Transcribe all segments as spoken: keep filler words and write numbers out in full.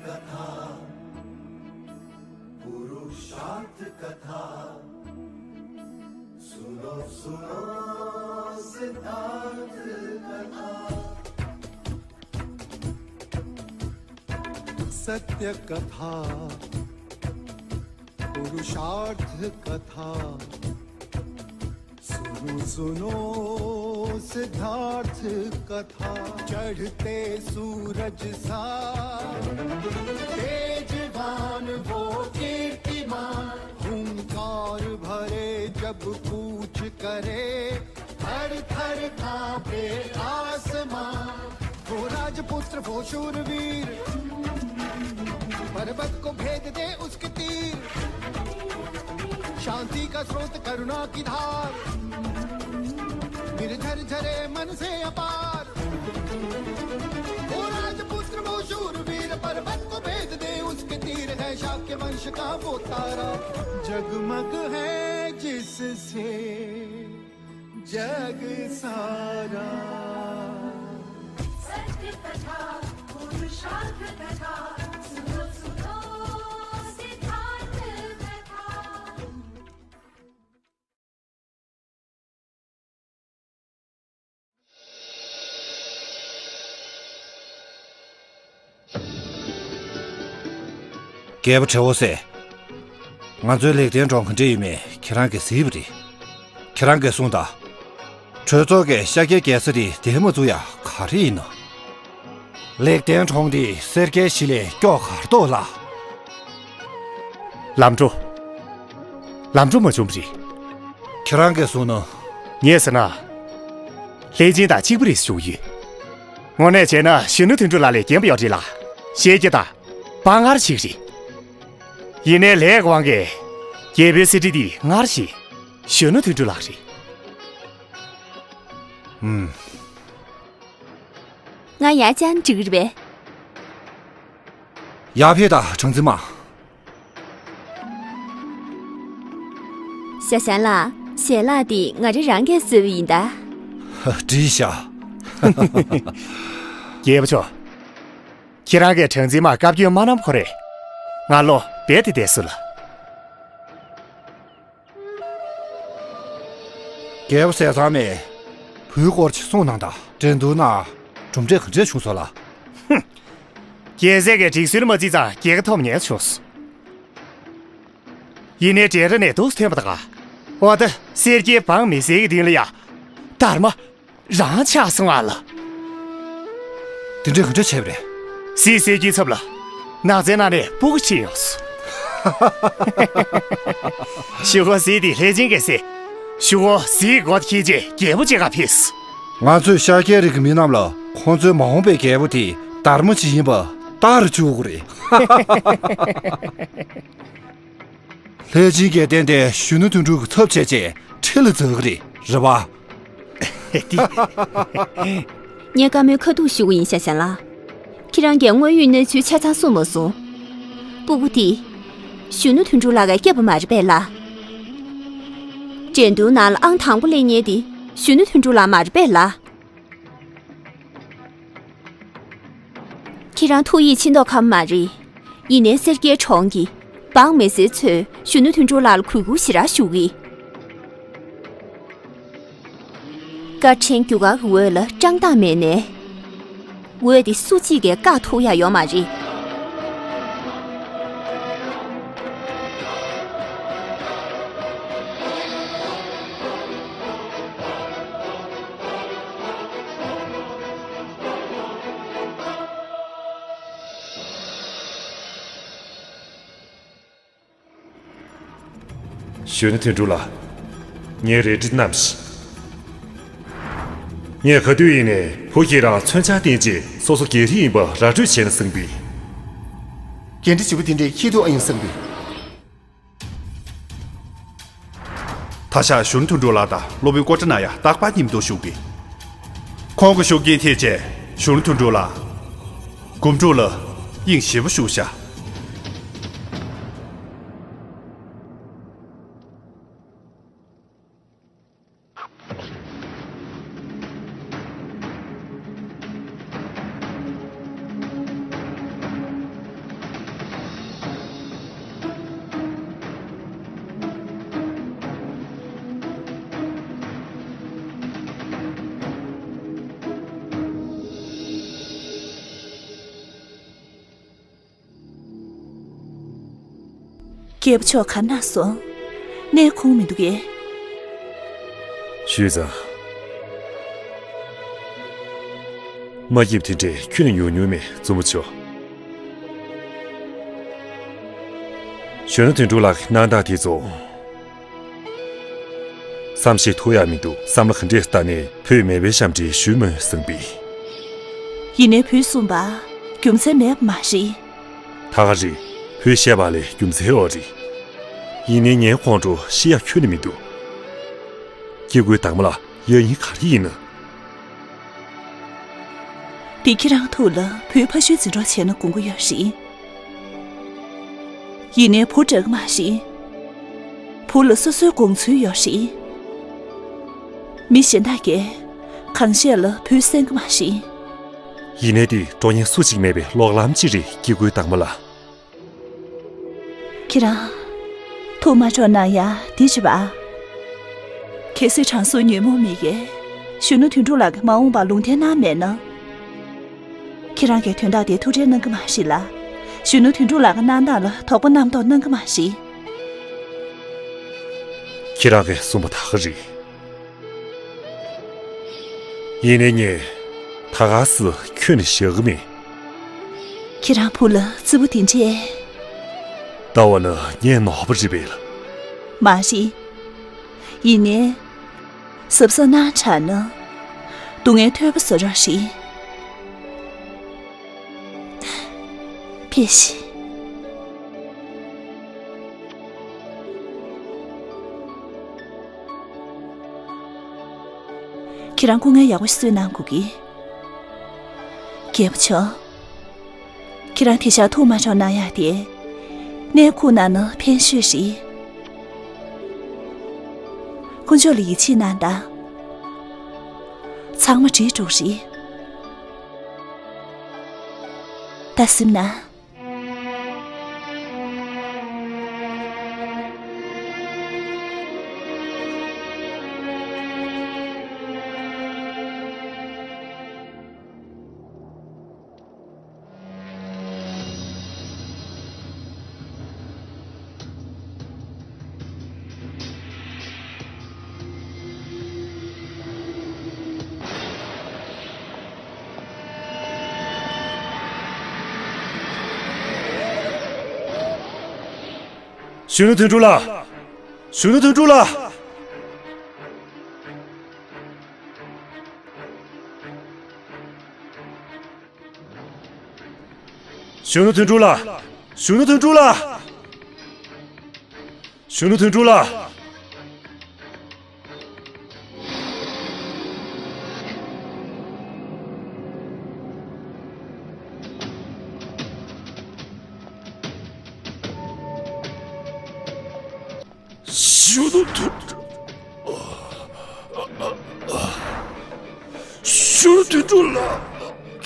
कथा, पुरुषार्थ कथा। सुनो, सुनो, सिद्धार्थ कथा। सत्य कथा, पुरुषार्थ कथा। सुनो, सुनो, सिद्धार्थ कथा। चढ़ते सूरज सा तेजवान वो कीर्तिमान, हुंकार भरे जब कूच करे, थर थर कांपे आसमां। वो राजपुत्र, वो शूरवीर, पर्वत को भेद दे उसके तीर। शांति का स्रोत, करुणा की धार, निर्झर झरे मन से अपार। वो राजपुत्र, वो शूरवीर, पर्वत को भेद दे उसके तीर। है शाक्य वंश का वो तारा, जगमग है जिससे जग सारा। सत्य कथा, पुरुषार्थ कथा, सुनो, सुनो, सिद्धार्थ कथा। རྒྱལ་པོ་ཁྲེ་བོ་སེ། ང་ཚོའི་ལེགས་ལྡན་གྲོང་ག་འདྲ་ཡོད་མེད་ཁྱེད་རང་གིས་གཟིགས་པ་རེད། ཁྱེད་རང་གིས་གསུངས་དང་། གྲོས་ཚོགས་ཀྱིས་ཤཱཀྱའི་རྒྱལ་ས་དེ་འདེམས་མ་བཅུག་ཡ་ག་རེ་ཡིན་ནོ། ལེགས་ལྡན་གྲོང་འདི་སེར་སྐྱའི་གཞི་ལས་སྐྱོ་གར་གཏོགས་ལ། ལམ་འགྲོ། ལམ་འགྲོ་མ་བྱུང་བ་རེད། ཁྱེད་རང་གིས་གསུངས་ནོ། ངས་ཟེར་ན། ལྷས་སྦྱིན་དང་གཅིག་པ་རེད་ཞུ་གི་ཡོད། དངོས་གནས་བྱས་ན་གཞོན་ནུ་དོན་གྲུབ་ལགས་ལས་རྒན་པ་ཡོད་རེད་ལ། ཤེས་ཀྱི་ད། དཔའ་ངར་ཞིག་རེད། ཡིན་ནའི་ལས་ཀྱི་དབང་གིས། རྒྱལ་པོའི་གསེར་ཁྲི་འདི་སྔར་བཞིན། གཞོན་ནུ་དོན་གྲུབ་ལགས་རེད། ཨུམ། ང་ཡར་བཅར་ན་འགྲིག་གི་རེད་པས། ཡར་ཕེབས་དང་གྲངས་འཛིན་མ། ཞ་ཞན་ལགས། ཞལ་ལག་འདི་ང་རང་རང་གིས་བཟོས་པ་ཡིན་ད། འགྲིག་ཤག་རྒྱལ་པོ་མཆོག་ཁྱེད་རང་གིས་གྲངས་འཛིན་མར་བཀའ་བཀྱོན་མ་གནང་ཁོ་རེ། ང་བློ་རྦད་དེ་བདེ་སོང་ལགས། རྒྱལ་པོ་ཟས་གཙང་མས་བུའི་སྐོར་ཅིག་གསུངས་གནང་དང་། འགྲན་བསྡུར་ནང་གྲུབ་འབྲས་ག་འདྲས་བྱུང་སོང་ལགས། ཧུམ། རྒྱལ་སྲས་ཀྱིས་སྒྲིག་སྲོལ་མ་བརྩིས་ཙང་རྒྱལ་ཁ་ཐོབ་ཉེན་བྱུང་སོང་། ཡིན་ནའི་འགྲན་ར་ནས་འདུག་སེ་ཐོན་པ་དང་། འོ་ད་སེར་སྐྱའི་འབངས་མི་སེར་གྱི་མདུན་ལ་ཡ། དར་མ། རང་ཆགས་སོང་ཨ་ལ། དེ་འདྲས་ག་འདྲས་བྱས་པ་རེད། སྲིད་སྲིད་ཀྱི་ཚབ་ལ། ནགས་ཚལ་ནང་ནས་སྤུ་གུ་ཁྱེར་ཡོང་སོང་། ཞུ་གོ་ཟིག་དེ་ལྷས་སྦྱིན་གྱི་སྲས། ཞུ་གོ་ཟིག་གོ་ཁྱེར་རྗེས་རྒྱལ་པོ་ཅིག་ག་ཕེབས་སོང་། ང་ཚོས་ཤཱཀྱའི་རིགས་ཀྱི་མི་རྣམས་ལ་ཁོང་ཚོའི་མ་འོངས་པའི་རྒྱལ་པོ་དེ་དར་མ་ཅིག་ཡིན་པ་ལྟ་རུ་བཅུག་དགོས་རེད། ལྷས་སྦྱིན་གྱིས་བསྟན་ཏེ་གཞོན་ནུ་དོན་གྲུབ་ཀྱི་ཚབ་བྱས་རྗེས་ཁྲི་ལ་འཛེགས་ཀྱི་རེད། རེད་པ། ངས་བཀའ་མོལ་ཁ་ཐུག་ཞུ་གི་ཡིན་ཤ་ཤ་ལགས། ཁྱེད་རང་གིས་དངོས་ཡོད་གནས་ཚུལ་ཆ་ཚང་གསུངས་མ་སོང་། སྤུ་གུ་དེ། གཞོན་ནུ་དོན་གྲུབ་ལགས་ཀྱིས་བསྐྱབས་པ་མ་རེད་པས་ལགས། འགྲན་བསྡུར་ནང་ལ་ཨང་དང་པོ་སླེབས་མཁན་དེ་གཞོན་ནུ་དོན་གྲུབ་ལགས་མ་རེད་པས་ལགས། ཁྱེད་རང་ཐུགས་ཡིད་ཆེས་མདོག་ཁ་པོ་མ་རེད། ཡིན་ནའི་སེར་སྐྱའི་གྲོང་གི་འབངས་མི་སེར་ཚོས་གཞོན་ནུ་དོན་གྲུབ་ལགས་ལ་གུས་བཀུར་ཞེ་དྲག་ཞུ་གི། བཀའ་ཆེན་རྒྱུ་སྐར་གྱི་འོད་ལ་བཀྲག་མདངས་མེད་ནའི། འོད་དེ་སུ་གཅིག་གིས་བཀག་ཐུབ་ཡ་ཡོད་མ་རེད། གཞོན་ནུ་དོན་གྲུབ་ལགས། ངའི་རལ་གྲི་བསྣམས་ཤིག་ངས་ག་དུས་ཡིན་ནའི་བུ་ཁྱེད་རང་མཚོན་ཆ་བསྟན་རྗེས་སོ་སོ་རྒྱལ་རིགས་ཡིན་པ་ར་སྤྲོད་བྱས་ན་བཟང་པས། འགན་འཁྲི་ལྗིད་པོ་དེ་འདྲས་འཁྱེར་ཐུབ་ཨ་ཡིན་བསམ་གི། ད་ཆ་གཞོན་ནུ་དོན་གྲུབ་ལགས་དང་སློབ་དཔོན་ཀོ་ཏྲ་ན་ཡ་རྟག་པར་མཉམ་དུ་བཞུགས་པས། ཁོང་གི་ཤུགས་རྐྱེན་ཐེབས་བྱས་གཞོན་ནུ་དོན་གྲུབ་ལགས། རྒུན་འབྲུམ་ལ་དབྱིངས་ཞེ་པོ་ཞུགས་ཤག་རྒྱལ་པོ་མཆོག་ག་ན་སོང་། གནས་ཁོང་མི་འདུག་གས། ཞུས་ཙང་། མ་སྐྱིད་དེ་འདྲས་ཁྱོན་ནས་ཉུང་ཉུང་མེད། བཙུན་མོ་མཆོག་གཞོན་ནུ་དོན་གྲུབ་ལགས་ཀྱི་གནང་སྟངས་དེ་ཚོ། བསམ་ཤེས་ཐུབ་ཡག་མི་འདུག་བསམ་བློ་ག་འདྲས་བཏང་ནས་བུས་མེད་པའི་ཞབས་འདྲེན་ཞུས་མོད་བཟང་པོས། ཡིན་ནའི་བུས་གསུངས་པ་རྒྱུ་མཚན་མེད་པ་མ་རེད། ད་ག་རེད། བུས་བཤད་པ་ལས་རྒྱུ་མཚན་ཡོད་རེད། ཡིན་ནའི་ངའི་ཁོང་ཁྲོ་ཤི་ཡག་ཁྱོན་ནས་མི་འདུག་སྐྱེ་དགུའི་དྭངས་མ་ལ་ཡ་ཡིན་ག་རེ་ཡིན་ན། འདི་ཁྱེད་རང་ཐུགས་ལ་བུའི་ཕ་ཤུལ་འཛིན་གྲོགས་བྱས་ན་དགོངས་ཀྱི་ཡོད་རེད། ཡིན་ནའི་བུ་འདྲ་གི་མ་རེད། བུ་ལ་སོ་སོའི་དགོངས་ཚུལ་ཡོད་རེད། མི་གཞན་དག་གིས་གང་བཤད་ལ་བུས་གསན་གི་མ་རེད། ཡིན་ནའི་འདི་འགྲོ་མཁན་སུ་གཅིག་མེད་པའི་གློག་ལམ་གཅིག་རེད། སྐྱེ་དགུའི་དྭངས་མ་ལ། ཁྱེད་རང་། ཐུགས་མ་འཕྲོག་གནང་ཡ་འདི་བྱེད་པ། གལ་སྲིད་དྲང་སྲོང་ཉོན་མོངས་མི་ཡིས་གཞོན་ནུ་དོན་གྲུབ་ལགས་ཀྱི་མ་འོངས་པ་ལུང་བསྟན་གནང་མེད་ན། ཁྱེད་རང་གིས་དོན་དག་དེ་ཐུགས་ཁྲལ་གནང་གི་མ་རེད་ལ། གཞོན་ནུ་དོན་གྲུབ་ལགས་ཀྱི་གནང་སྟངས་ལ་དོགས་པ་རྣམ་རྟོག་གནང་གི་མ་རེད། ཁྱེད་རང་གིས་གསུངས་པ་ད་ག་རེད། ཡིན་ནའི་ངས་ད་ག་སེ་ཁྱོན་ནས་བཞག་གི་མེད། ཁྱེད་རང་བུ་ལ་བརྩི་བོ་དེ་འདྲས། ལྟ་བ་ན་ངས་ནོར་བ་རེད་པས། མ་རེད། ཡིན་ནའི། གཟབ་གཟབ་གནང་དྲགས་ན། སྡུག་བསྔལ་ཐོལ་པ་བཟོ་རོགས་ཤིག་ཕེབས་ཤིག་ཁྱེད་རང་སྐུ་ངལ་ཡག་པོ་ཞིག་གསོས་གནང་དགོས་ཀྱི། རྒྱལ་པོ་མཆོག་ཁྱེད་རང་དེ་ཤར་ཐུགས་མ་འཕྲོག་གནང་ཡག་དེ། གནས་ཁུག་ནང་ན་ཕན་ཤོས་རེད། དཀོན་མཆོག་ལ་ཡིད་ཆེས་གནང་དང་། ཚང་མ་འགྲིག་འགྲོ་རེད། ད་གཟིམ་ན། གཞོན་ནུ་དོན་གྲུབ་ལགས། གཞོན་ནུ་དོན་གྲུབ་ལགས། གཞོན་ནུ་དོན་གྲུབ་ལགས། གཞོན་ནུ་དོན་གྲུབ་ལགས། གཞོན་ནུ་དོན་གྲུབ་ལགས། གཞོན་ནུ་དོན་གྲུབ། གཞོན་ནུ་དོན་གྲུབ་ལགས།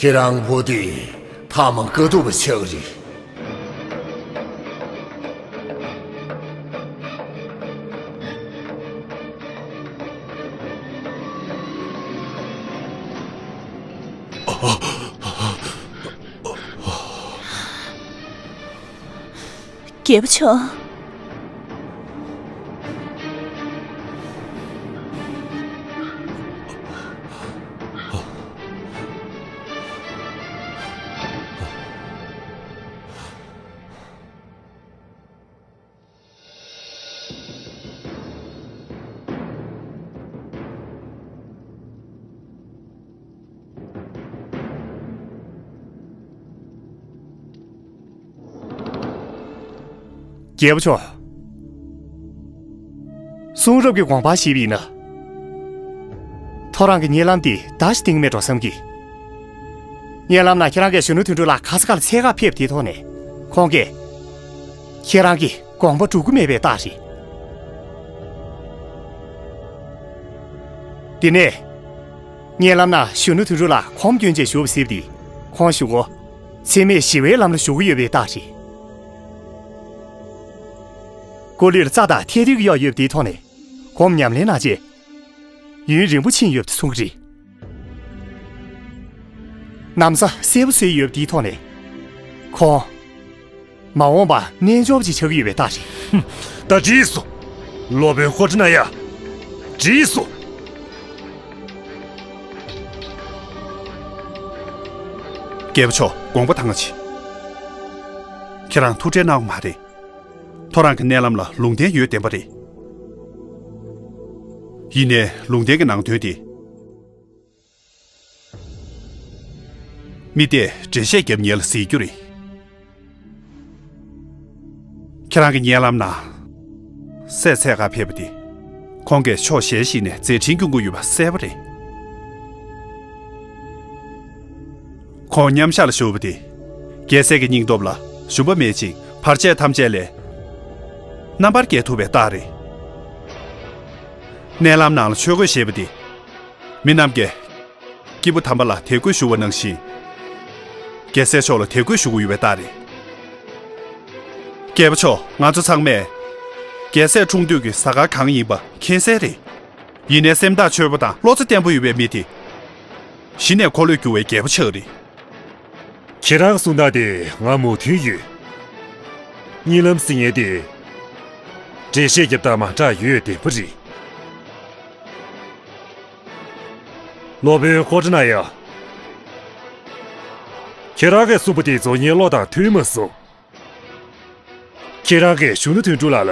ཁྱེད་རང་བུ་དེ་ཐ་མ་དཀའ་སྡུག་པ་ཆགས་རེད། རྒྱལ་པོ་མཆོག་རྒྱལ་པོ་མཆོག་གསུང་རབ་ཀྱི་དགོངས་པ་བཞེས་པ་ཡིན་ན། ཐོ་རངས་ཀྱི་གཉིད་ལམ་འདི་ད་ཞིག་སྟེང་མེད་འགྲོ་བསམ་གི། གཉིད་ལམ་ན་ཁྱེད་རང་གིས་གཞོན་ནུ་དོན་གྲུབ་ལགས་ག་ས་ག་ལ་འཚོལ་གར་ཕེབས་དེའི་ཐོག་ནས་ཁོང་གིས་ཁྱེད་རང་གི་དགོངས་པ་སྒྲུབ་ཀྱི་མེད་པའི་རྟགས་རེད། དེ་ནས། གཉིད་ལམ་ན་གཞོན་ནུ་དོན་གྲུབ་ལགས་གོམ་བསྐྱོན་བྱས་བཞུགས་པ་གཟིགས་དུས་ཁོང་གཞུག་གུ་འཚེ་མེད་ཞི་བའི་ལམ་ལ་ཞུགས་ཀྱི་ཡོད་པའི་རྟགས་རེད། སྐུ་ལུས་ལ་རྩ་དང་ཐལ་རྡུལ་གྱི་གཡོག་ཡོད་པ་དེའི་ཐོག་ནས་གོམ་ཉམས་ལེན་གནང་རྗེས། ཡུན་རིང་པོ་ཕྱིན་ཡོད་པ་གསུང་གི་རེད། ན་བཟའ་གསལ་པོ་བཟོས་ཡོད་པ་དེའི་ཐོག་ནས་ཁོང་མ་འོངས་པ་རྣལ་འབྱོར་པ་ཅིག་ཆགས་ཀྱི་ཡོད་པའི་རྟགས་ ད་འགྲིག་སོང་། སློབ་དཔོན་ཧོ་ཏི་ན་ཡ། འགྲིག་སོང་། རྒྱལ་པོ་མཆོག་དགོངས་པ་དྭངས་ཆེ། ཁྱེད་རང་ཐུགས་ཁྲལ་གནང་བ་མ་རེད། ཐོ་རངས་ཀྱི་མནལ་ལམ་ལ་ལུང་བསྟན་ཡོད་བདེན་པ་རེད། ཡིན་ནའི་ལུང་བསྟན་གྱི་ནང་དོན་དེ། མི་དེས་འགྲེལ་བཤད་རྒྱབ་ཉེན་ལ་གཟིགས་རྒྱུ་རེད། ཁྱེད་རང་གི་མནལ་ལམ་ནང་སྲས་འཚོལ་གར་ཕེབས་པ་དེ། ཁོང་གིས་ཕྱོགས་གཞན་ཞིག་ནས་མཛད་འཕྲིན་སྐྱོང་གི་ཡོད་པ་གསལ་པོ་རེད། ཁོང་མཉམ་བཞག་ལ་བཞུགས་པ་དེ། རྒྱལ་སྲས་ཀྱི་སྙིང་སྟོབས་ལ་ཞུམ་པ་མེད་ཅིང་བར་ཆད་ཐམས་ཅད་ལས་རྣམ་པར་རྒྱལ་ཐུབ་པའི་རྟགས་རེད། མནལ་ལམ་ནང་ལ་ཆོས་གོས་བཞེས་པ་དེ། མི་རྣམས་ཀྱིས་སྐྱེས་བུ་དམ་པ་ལ་དད་གུས་ཞུ་བ་ནང་བཞིན། རྒྱལ་སྲས་མཆོག་ལ་དད་གུས་ཞུ་གི་ཡོད་པའི་རྟགས་རེད། རྒྱལ་པོ་མཆོག་ང་ཚོ་ཚང་མས་རྒྱལ་སྲས་འཁྲུངས་དུས་ཀྱི་གཟའ་སྐར་གང་ཡིན་པ་མཁྱེན་གསལ་རེད། ཡིན་ནའི་སེམས་ཐག་ཆོད་པོ་དང་བློ་རྩེ་བརྟན་པོ་ཡོད་པའི་མི་དེ། གཞི་ནས་འཁོར་ལོས་སྒྱུར་བའི་རྒྱལ་པོ་ཆགས་རེད། ཁྱེད་རང་གསུང་སྟངས་དེ་ང་མོས་མཐུན་ཡོད། གཉིད་ལམ་ཟེར་མཁན་དེ། འགྲེལ་བཤད་རྒྱབ་སྟངས་མ་འདྲ་ཡོད་བདེན་པ་རེད། སློབ་དཔོན་ཧོ་ཏི་ན་ཡ། ཁྱེད་རང་གིས་གསུངས་པ་དེ་ཚོ་ངའི་བློ་དང་མཐུན་མ་སོང་། ཁྱེད་རང་གིས་གཞོན་ནུ་དོན་གྲུབ་ལགས་ལ་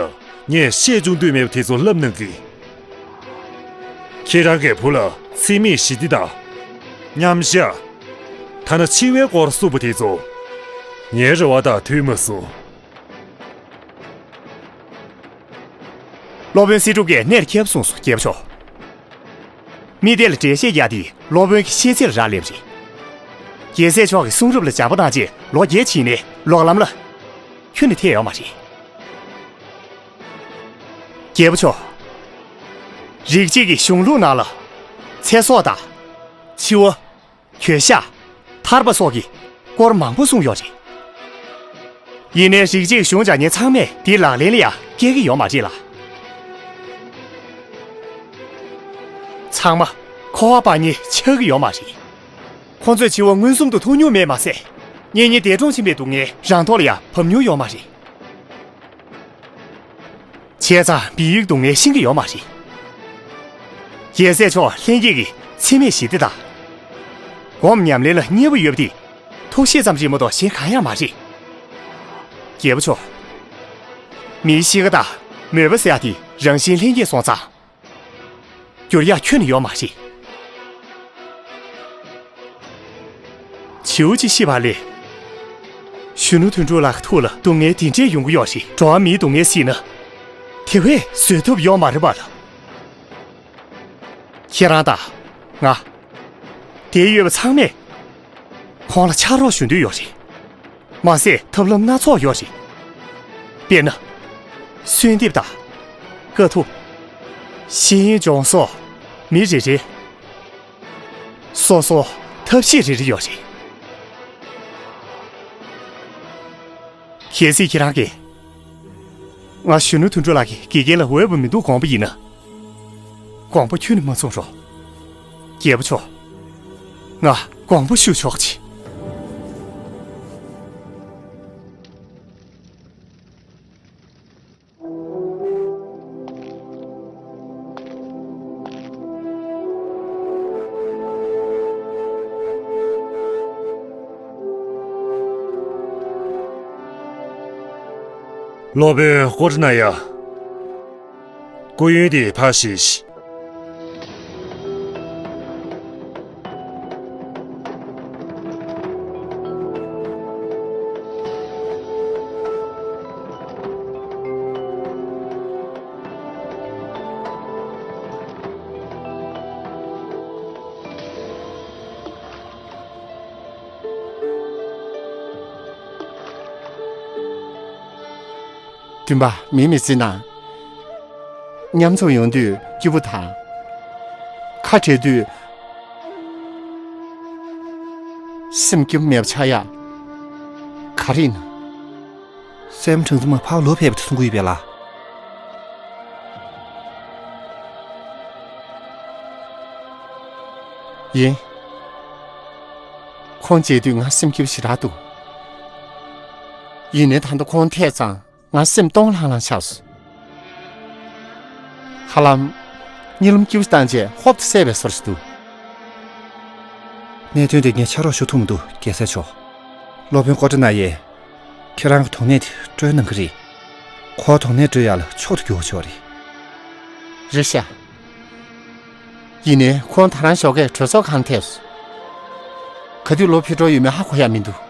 ངས་བཤད་ཆོག་འདོད་མེད་པ་དེ་ཚོ་ལབ་གནང་གི། ཁྱེད་རང་གི་བུ་ལ་འཚེ་མེད་ཞི་བདེ་དང་། མཉམ་བཞག་ཐ་ན་འཆི་བའི་སྐོར་གསུངས་པ་དེ་ཚོ་ངའི་རེ་བ་དང་མཐུན་མ་སོང་། སློབ་དཔོན་སྲིད་སྒྲུབ་ཀྱིས་གནད་ཁྱབ་གསུངས་སོ། རྒྱལ་པོ་མཆོག་མི་དེ་ལ་འགྲེལ་བཤད་རྒྱག་དེ་སློབ་དཔོན་གྱི་ཤེས་ཚད་ལ་རག་ལས་པ་རེད། རྒྱལ་སྲས་མཆོག་གི་གསུང་རབ་ལ་སྦྱངས་པ་བཏང་རྗེས་ལོ་བརྒྱད་ཕྱིན་ནས་ལོག་ལམ་ལ་ཁྱོན་ནས་ཐེག་ཡོད་མ་རེད། རྒྱལ་པོ་མཆོག་རིག་བྱེད་ཀྱི་གཞུང་ལུགས་ནང་ལ་ཚེ་སྲོག་དང་། འཆི་བ། གྱོད་བཤགས། ཐར་པ་སོགས་ཀྱི་སྐོར་མང་པོ་གསུངས་ཡོད་རེད། ཡིན་ནའི་རིག་བྱེད་ཀྱི་གཞུང་སྦྱང་མཁན་ཚང་མས་དེའི་ལག་ལེན་ལ་ཡང་བཀལ་གྱི་ཡོད་མ་རེད་ལ། ཚང་མ་འཁོར་བ་སྤངས་མཁན་ཆགས་ཀྱི་ཡོད་མ་རེད། ཁོང་ཚོས་འཆི་བ་མངོན་སུམ་དུ་མཐོང་མྱོང་མེད་མ་ཟད། གཉེན་ཉེ་འདས་གྲོངས་ཕྱིན་པའི་སྡུག་བསྔལ་རང་ཐོག་ལ་ཡང་བབས་མྱོང་ཡོད་མ་རེད། བྱས་ཙང་བི་ཡིག་སྡུག་བསྔལ་ཤེས་ཀྱི་ཡོད་མ་རེད། རྒྱལ་སྲས་མཆོག་ལྷན་སྐྱེས་ཀྱི་འཚེ་མེད་ཞི་བདེ་དང་། སྒོམ་ཉམས་ལེན་ལ་མཉེས་པོ་ཡོད་པ་དེ་ཐུགས་བཞེད་ཙམ་རེད་མ་གཏོགས་གཞན་གང་ཡང་མ་རེད། རྒྱལ་པོ་མཆོག་མིའི་གཤིས་ཀ་དང་མོས་པ་ཟེར་ཡག་དེ་རང་བཞིན་ལྷན་སྐྱེས་སོང་ཙང་། འགྱུར་ཡག་ཁྱོན་ནས་ཡོད་མ་རེད། བྱིའུ་གཅིག་ཤི་བ་ལས། གཞོན་ནུ་དོན་གྲུབ་ལགས་ཀྱི་ཐུགས་ལ་སྡུག་བསྔལ་དེ་འདྲས་ཡོང་གི་ཡོད་རེད། འགྲོ་བ་མིའི་སྡུག་བསྔལ་སྲིད་ན། དེ་བས་བཟོད་ཐབས་ཡོད་མ་རེད་པ་ལགས། ཁྱེད་རང་དང་། ང་། དེར་ཡོད་པ་ཚང་མས། ཁོང་ལ་ཕྱག་རོགས་ཞུ་འདོད་ཡོད་རེད། མ་ཟད་ཐབས་ལམ་སྣ་ཚོགས་ཡོད་རེད། དཔེར་ན། གསོལ་འདེབས་དང་། དཀའ་ཐུབ། ཤེས་ཡོན་སྦྱོང་སོགས། མི་རེ་རེ། སོ་སོ་ཐབས་ཤེས་རེ་རེ་ཡོད་རེད། གལ་སྲིད་ཁྱེད་རང་གིས། ང་གཞོན་ནུ་དོན་གྲུབ་ལགས་ཀྱི་དགེ་རྒན་ལ་འོས་པ་མི་འདུག་དགོངས་པ་ཡིན་ན། དགོངས་པ་ཁྱོན་ནས་མ་ཚོམ་རོགས། རྒྱལ་པོ་མཆོག་ང་དགོངས་པ་ཞུ་ཆོག་ཅིག་སློབ་དཔོན་ཧོ་ཏི་ན་ཡ། སྐུ་ཡོན་དེ་ཕར་བཞེས་ཤིག་བདུན་པ་མིའི་མི་ཚེ་ནང་། མཉམ་འཛོམས་ཡོང་དུས་སྐྱིད་པོ་དང་། ཁ་བྲལ་དུས་སེམས་སྐྱིད་པོ་མེད་པ་ཆགས་ཡག་ག་རེ་ཡིན་ན། སྲས་མོ་གྲངས་ཚང་མ་ཕར་ལོག་ཕེབས་པ་དེ་གསུང་གི་ཡོད་པས་ལགས། ཡིན། ཁོང་མཇལ་དུས་ང་སེམས་སྐྱིད་པོ་ཞེ་དྲག་འདུག་ཡིན་ནའི་ད་ལྟ་ཁོང་ཐད་ཙང་ ང་སེམས་སྟོང་ལྷང་ལྷང་ཆགས་སོང་། ཧ་ལམ། གཉིད་ལམ་སྐྱིད་པོ་བཏང་རྗེས་ཧོབ་ཏེ་བསད་པའི་བཟོ་འདྲ་ཞིག་འདུག། གནད་དོན་དེ་ངས་ཕྱག་རོགས་ཞུ་ཐུབ་མི་འདུག། རྒྱལ་སྲས་མཆོག། སློབ་དཔོན་ཀོ་ཏྲ་ན་ཡས་ཁྱེད་རང་གི་དོན་གནད་དེ་སྤྲོད་གནང་གི་རེད། ཁོ་དོན་གནད་སྤྲོད་ཡག་ལ་མཆོག་ཏུ་གྱུར་པ་ཞིག་རེད། རེད་ཤག། ཡིན་ནའི་ཁོང་ད་རང་ཞོགས་ཀས་གྲོས་ཚོགས་ཁང་ཐེབས་སོང་། ག་དུས་ལོ་ཕེབས་འགྲོ་ཡོད་མེད་ཧ་གོ་ཡ་མི་འདུག།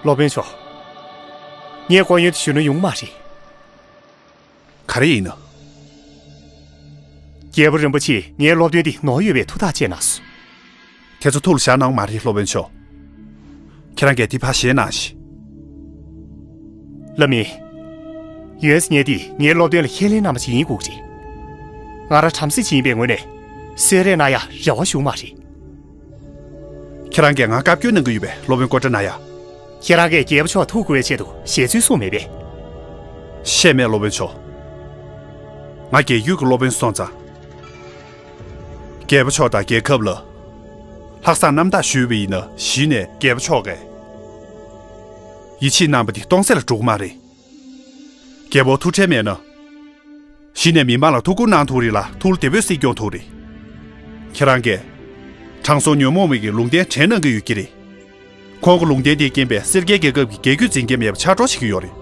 སློབ་དཔོན་མཆོག། ངས་སྐུ་ཡོན་དུ་ཞུ་ན་ཡོང་མ་རེད། ག་རེ་ཡིན་ན། རྒྱལ་པོ་རིན་པོ་ཆེས་ངའི་སློབ་སྟོན་འདི་ནོར་ཡོད་པའི་ཐུགས་ཐག་བཅད་གནང་སོང་། དེ་ཚོ་ཐུགས་ལ་བཞག་གནང་མ་རེད། སློབ་དཔོན་མཆོག། ཁྱེད་རང་གིས་འདི་ཕར་བཞེས་གནང་ཞིག། ལགས་མེད། ཡོན་སི་ཉེ་དེས་ངའི་སློབ་སྟོན་ལ་ཁས་ལེན་གནང་བ་ཞིག་ཡིན་དགོས་ཀྱི་རེད། ང་རང་བྲམ་ཟེ་ཅིག་ཡིན་པའི་ངོས་ནས་གསོལ་རས་གནང་ཡ་རེ་བ་ཞུགས་མ་རེད། ཁྱེད་རང་གིས་ང་བཀའ་བཀྱོན་གནང་གི་ཡོད་པས། སློབ་དཔོན་ཀོ་ཏྲ་ན་ཡ། ཁྱེད་རང་གིས་རྒྱལ་པོ་མཆོག་ཐུགས་དགོངས་པའི་ཆེད་དུ་ཞལ་རྩོད་གསུངས་མེད་པས། བཤད་མེད། སློབ་དཔོན་མཆོག། ང་རྒྱལ་ཡུལ་གྱི་སློབ་དཔོན་སོང་ཙང་། རྒྱལ་པོ་མཆོག་དང་རྒྱལ་ཁབ་ལ་ལྷག་བསམ་རྣམ་དག་ཞུས་པ་ཡིན་ན། གཞི་ནས་རྒྱལ་པོ་མཆོག་གིས་ཡིད་ཆེས་གནང་བ་དེ་སྟོང་ཟད་ལ་འགྲོ་གི་མ་རེད། རྒྱལ་པོ་ཐུགས་ཁྲལ་མེད་ན། གཞི་ནས་མི་མང་ལ་ཐུགས་ཁུར་གནང་ཐུབ་རེད་ལ། ཐུགས་ལ་བདེ་པོས་སྲིད་སྐྱོང་ཐུབ་རེད། ཁྱེད་རང་གིས་དྲང་སྲོང་ཉོན་མོངས་པའི་གི་ལུང་བསྟན་དྲན་གནང་གི་ཡོད་ཀྱི་རེད། ཁོང་གི་ལུང་བསྟན་དེའི་རྐྱེན་པས་སེར་སྐྱའི་རྒྱལ་ཁབ་ཀྱི་རྒྱལ་རྒྱུད་འཛིན་མཁན་མེད་པ་ཆགས་འགྲོ་བྱེད་ཀྱི་ཡོད་རེད།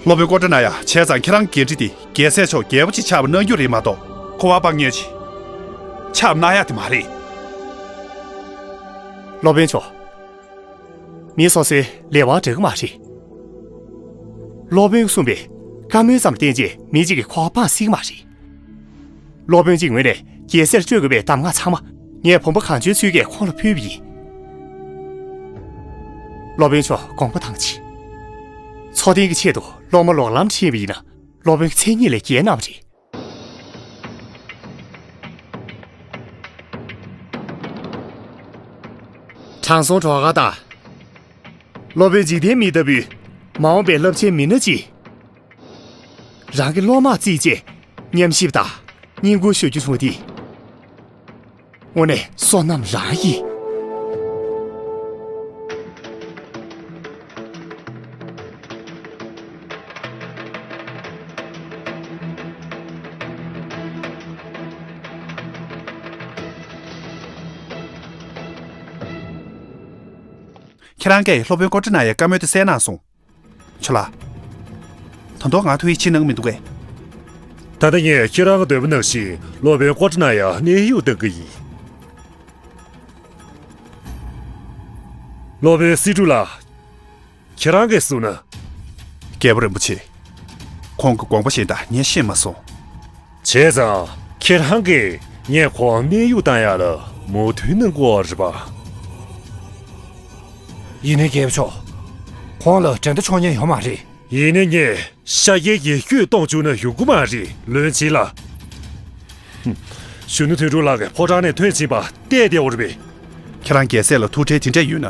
སློབ་དཔོན་ཀོ་ཏྲ་ན་ཡ། བྱས་ཙང་ཁྱེད་རང་གི་འགན་འཁྲི་དེ་རྒྱལ་སྲས་མཆོག་རྒྱལ་པོ་ཅིག་ཆགས་པ་གནང་རྒྱུ་རེད་མ་གཏོགས། འཁོར་བ་དཔག་ཉལ་ཅིག་ཆགས་གནང་ཡ་དེ་མ་རེད། སློབ་དཔོན་མཆོག། མི་སོ་སོའི་ལས་དབང་འདྲ་གི་མ་རེད། སློབ་དཔོན་གསུངས་པའི་བཀའ་མོལ་ཙམ་བསྟན་རྗེས་མི་གཅིག་གིས་འཁོར་བ་སྤངས་སྲིད་ཀྱི་མ་རེད། སློབ་དཔོན་གྱི་ངོས་ནས་རྒྱལ་སྲས་སྤྲོད་དགོས་པའི་གདམས་ངག་ཚང་མ་ངས་བུམ་པ་གང་བྱོའི་ཚུལ་གྱིས་ཁོང་ལ་ཕུལ་བ་ཡིན། སློབ་དཔོན་མཆོག་དགོངས་པ་དྭངས་ཤིག། འཚོ་རྟེན་གྱི་ཆེད་དུ་སློབ་མ་ལོག་ལམ་ཁྲིད་པ་ཡིན་ན། སློབ་དཔོན་གྱི་མཚན་ཉིད་ལས་འགལ་གནང་བ་རེད། དྲང་སྲོང་གྲོགས་དཀར་དང་། སློབ་དཔོན་འཇིག་རྟེན་མི་ལྟ་བུའི་མ་འོངས་པའི་རླབས་ཆེན་མི་སྣ་གཅིག། རང་གི་སློབ་མར་བརྩིས་རྗེས་ཉམས་ཞིབ་དང་བསྙེན་བཀུར་ཞུ་རྒྱུ་བྱུང་བ་འདི། དངོས་གནས་བསོད་ནམས་རང་ཡིན། ཁྱེད་རང་གིས་སློབ་དཔོན་ཀོ་ཏྲ་ན་ཡའི་བཀའ་མོལ་དེ་གསན་གནང་སོང་། ཁྱོད་ལ། ད་དུང་ང་ཐུགས་ཡིད་ཆེས་གནང་གི་མི་འདུག་གས། ད་ལྟ་ངས་ཁྱེད་རང་གི་འདོད་པ་ནང་བཞིན་སློབ་དཔོན་ཀོ་ཏྲ་ན་ཡར་གནས་དབྱུང་གཏང་གི་ཡིན། སློབ་དཔོན་སི་ཀྲུ་ལགས། ཁྱེད་རང་གིས་གསུངས་ན། རྒྱལ་པོ་རིན་པོ་ཆེ། ཁོང་གི་དགོངས་པ་གཞན་དག་ངས་ཤེས་མ་སོང་། བྱས་ཙང་ཁྱེད་རང་གིས་ངས་ཁོང་གནས་དབྱུང་བཏང་ཡག་ལ་མོས་མཐུན་གནང་དགོས་པ་རེད་པ། ཡིན་ནའི་རྒྱལ་པོ་མཆོག། ཁོང་ལ་འགྲན་ཟླ་འཆོར་ཉེན་ཡོད་མ་རེད། ཡིན་ནའི་ངས་ཤཱཀྱའི་ཡེ་ཤུད་གཏོང་བཅུག་ན་ཡོང་གི་མ་རེད། བློན་ཆེན་ལགས། ཧུམ། གཞོན་ནུ་དོན་གྲུབ་ལགས་ཀྱིས་ཕོ་བྲང་ནས་ཐོན་ཕྱིན་པ་བལྟས་བསྡད་པ་རེད་པས། ཁྱེད་རང་རྒྱལ་སྲས་ལ་ཐུགས་ཁྲལ་དེ་འདྲ་ཡོད་ན།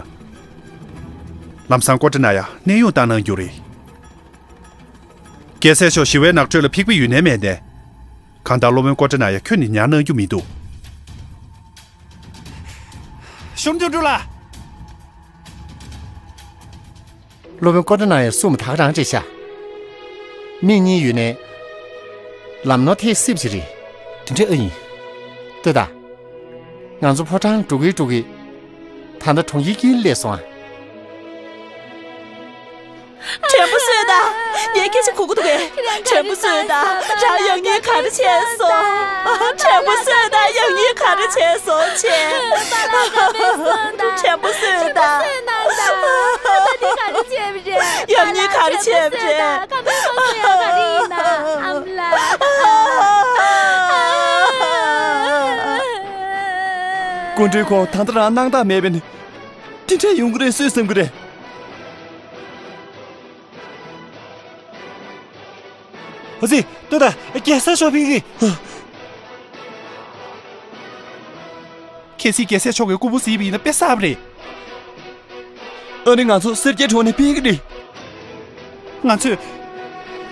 ལམ་སང་ཀོ་ཏྲ་ན་ཡར་གནས་དབྱུང་བཏང་གནང་རྒྱུ་རེད། རྒྱལ་སྲས་མཆོག་ཞི་བའི་ནགས་ཁྲོད་ལ་ཕེབས་ཀྱི་ཡོད་ནའི་མེད་ནའི། གང་ལྟར་སློབ་དཔོན་ཀོ་ཏྲ་ན་ཡ་ཁྱོན་ནས་ཉར་གནང་རྒྱུ་མི་འདུག། གཞོན་ནུ་དོན་གྲུབ་ལགས། སློབ་དཔོན་ཀོ་ཏྲ་ན་ཡ་གསུངས་པ་ད་ག་རང་རེད་ཤག། མིག་གཉིས་ཡོད་ནའི། ལམ་ནོར་ཐེབས་སྲིད་པ་ཞིག་རེད། དེ་འདྲ་ཨེ་ཡིན། ལྟོས་དང་། ང་ཚོ་ཕོ་བྲང་འགྲོ་གི་འགྲོ་གི། ད་ལྟ་གྲོང་ཁྱེར་དཀྱིལ་སླེབས་སོང་ཨ། དྲན་པ་གསོས་དང་། ངས་སྐད་ཆ་གོ་གི་འདུག་གས། དྲན་པ་གསོས་དང་། རང་ཡག་ཉེས་ག་རེ་བྱས་སོང་། དྲན་པ་གསོས་དང་། ཡག་ཉེས་ག་རེ་བྱས་སོང་བྱས། དྲན་པ་གསོས་དང་། ཡག་ཉེས་ག་རེ་བྱས་པ་རེད། སྐུ་མགྲོན་ཁོང་ད་ལྟ་རང་སྣང་དག་མེད་པས་ནི། དེ་འདྲ་ཡོང་གི་རེད་སུས་བསམ་གི་རེད། ཨ་ཙི། ལྟོས་དང་། རྒྱལ་སྲས་མཆོག་ཕེབས་ཀྱི། གལ་སྲིད་རྒྱལ་སྲས་མཆོག་གིས་སྐུ་ཕུང་གཟིགས་པ་ཡིན་ན་དཔེ་བསགས་པ་རེད། ཨ་ནི་ང་ཚོ་སེར་སྐྱའི་གྲོང་ནས་ཕེབས་ཀྱི་རེད། ང་ཚོས་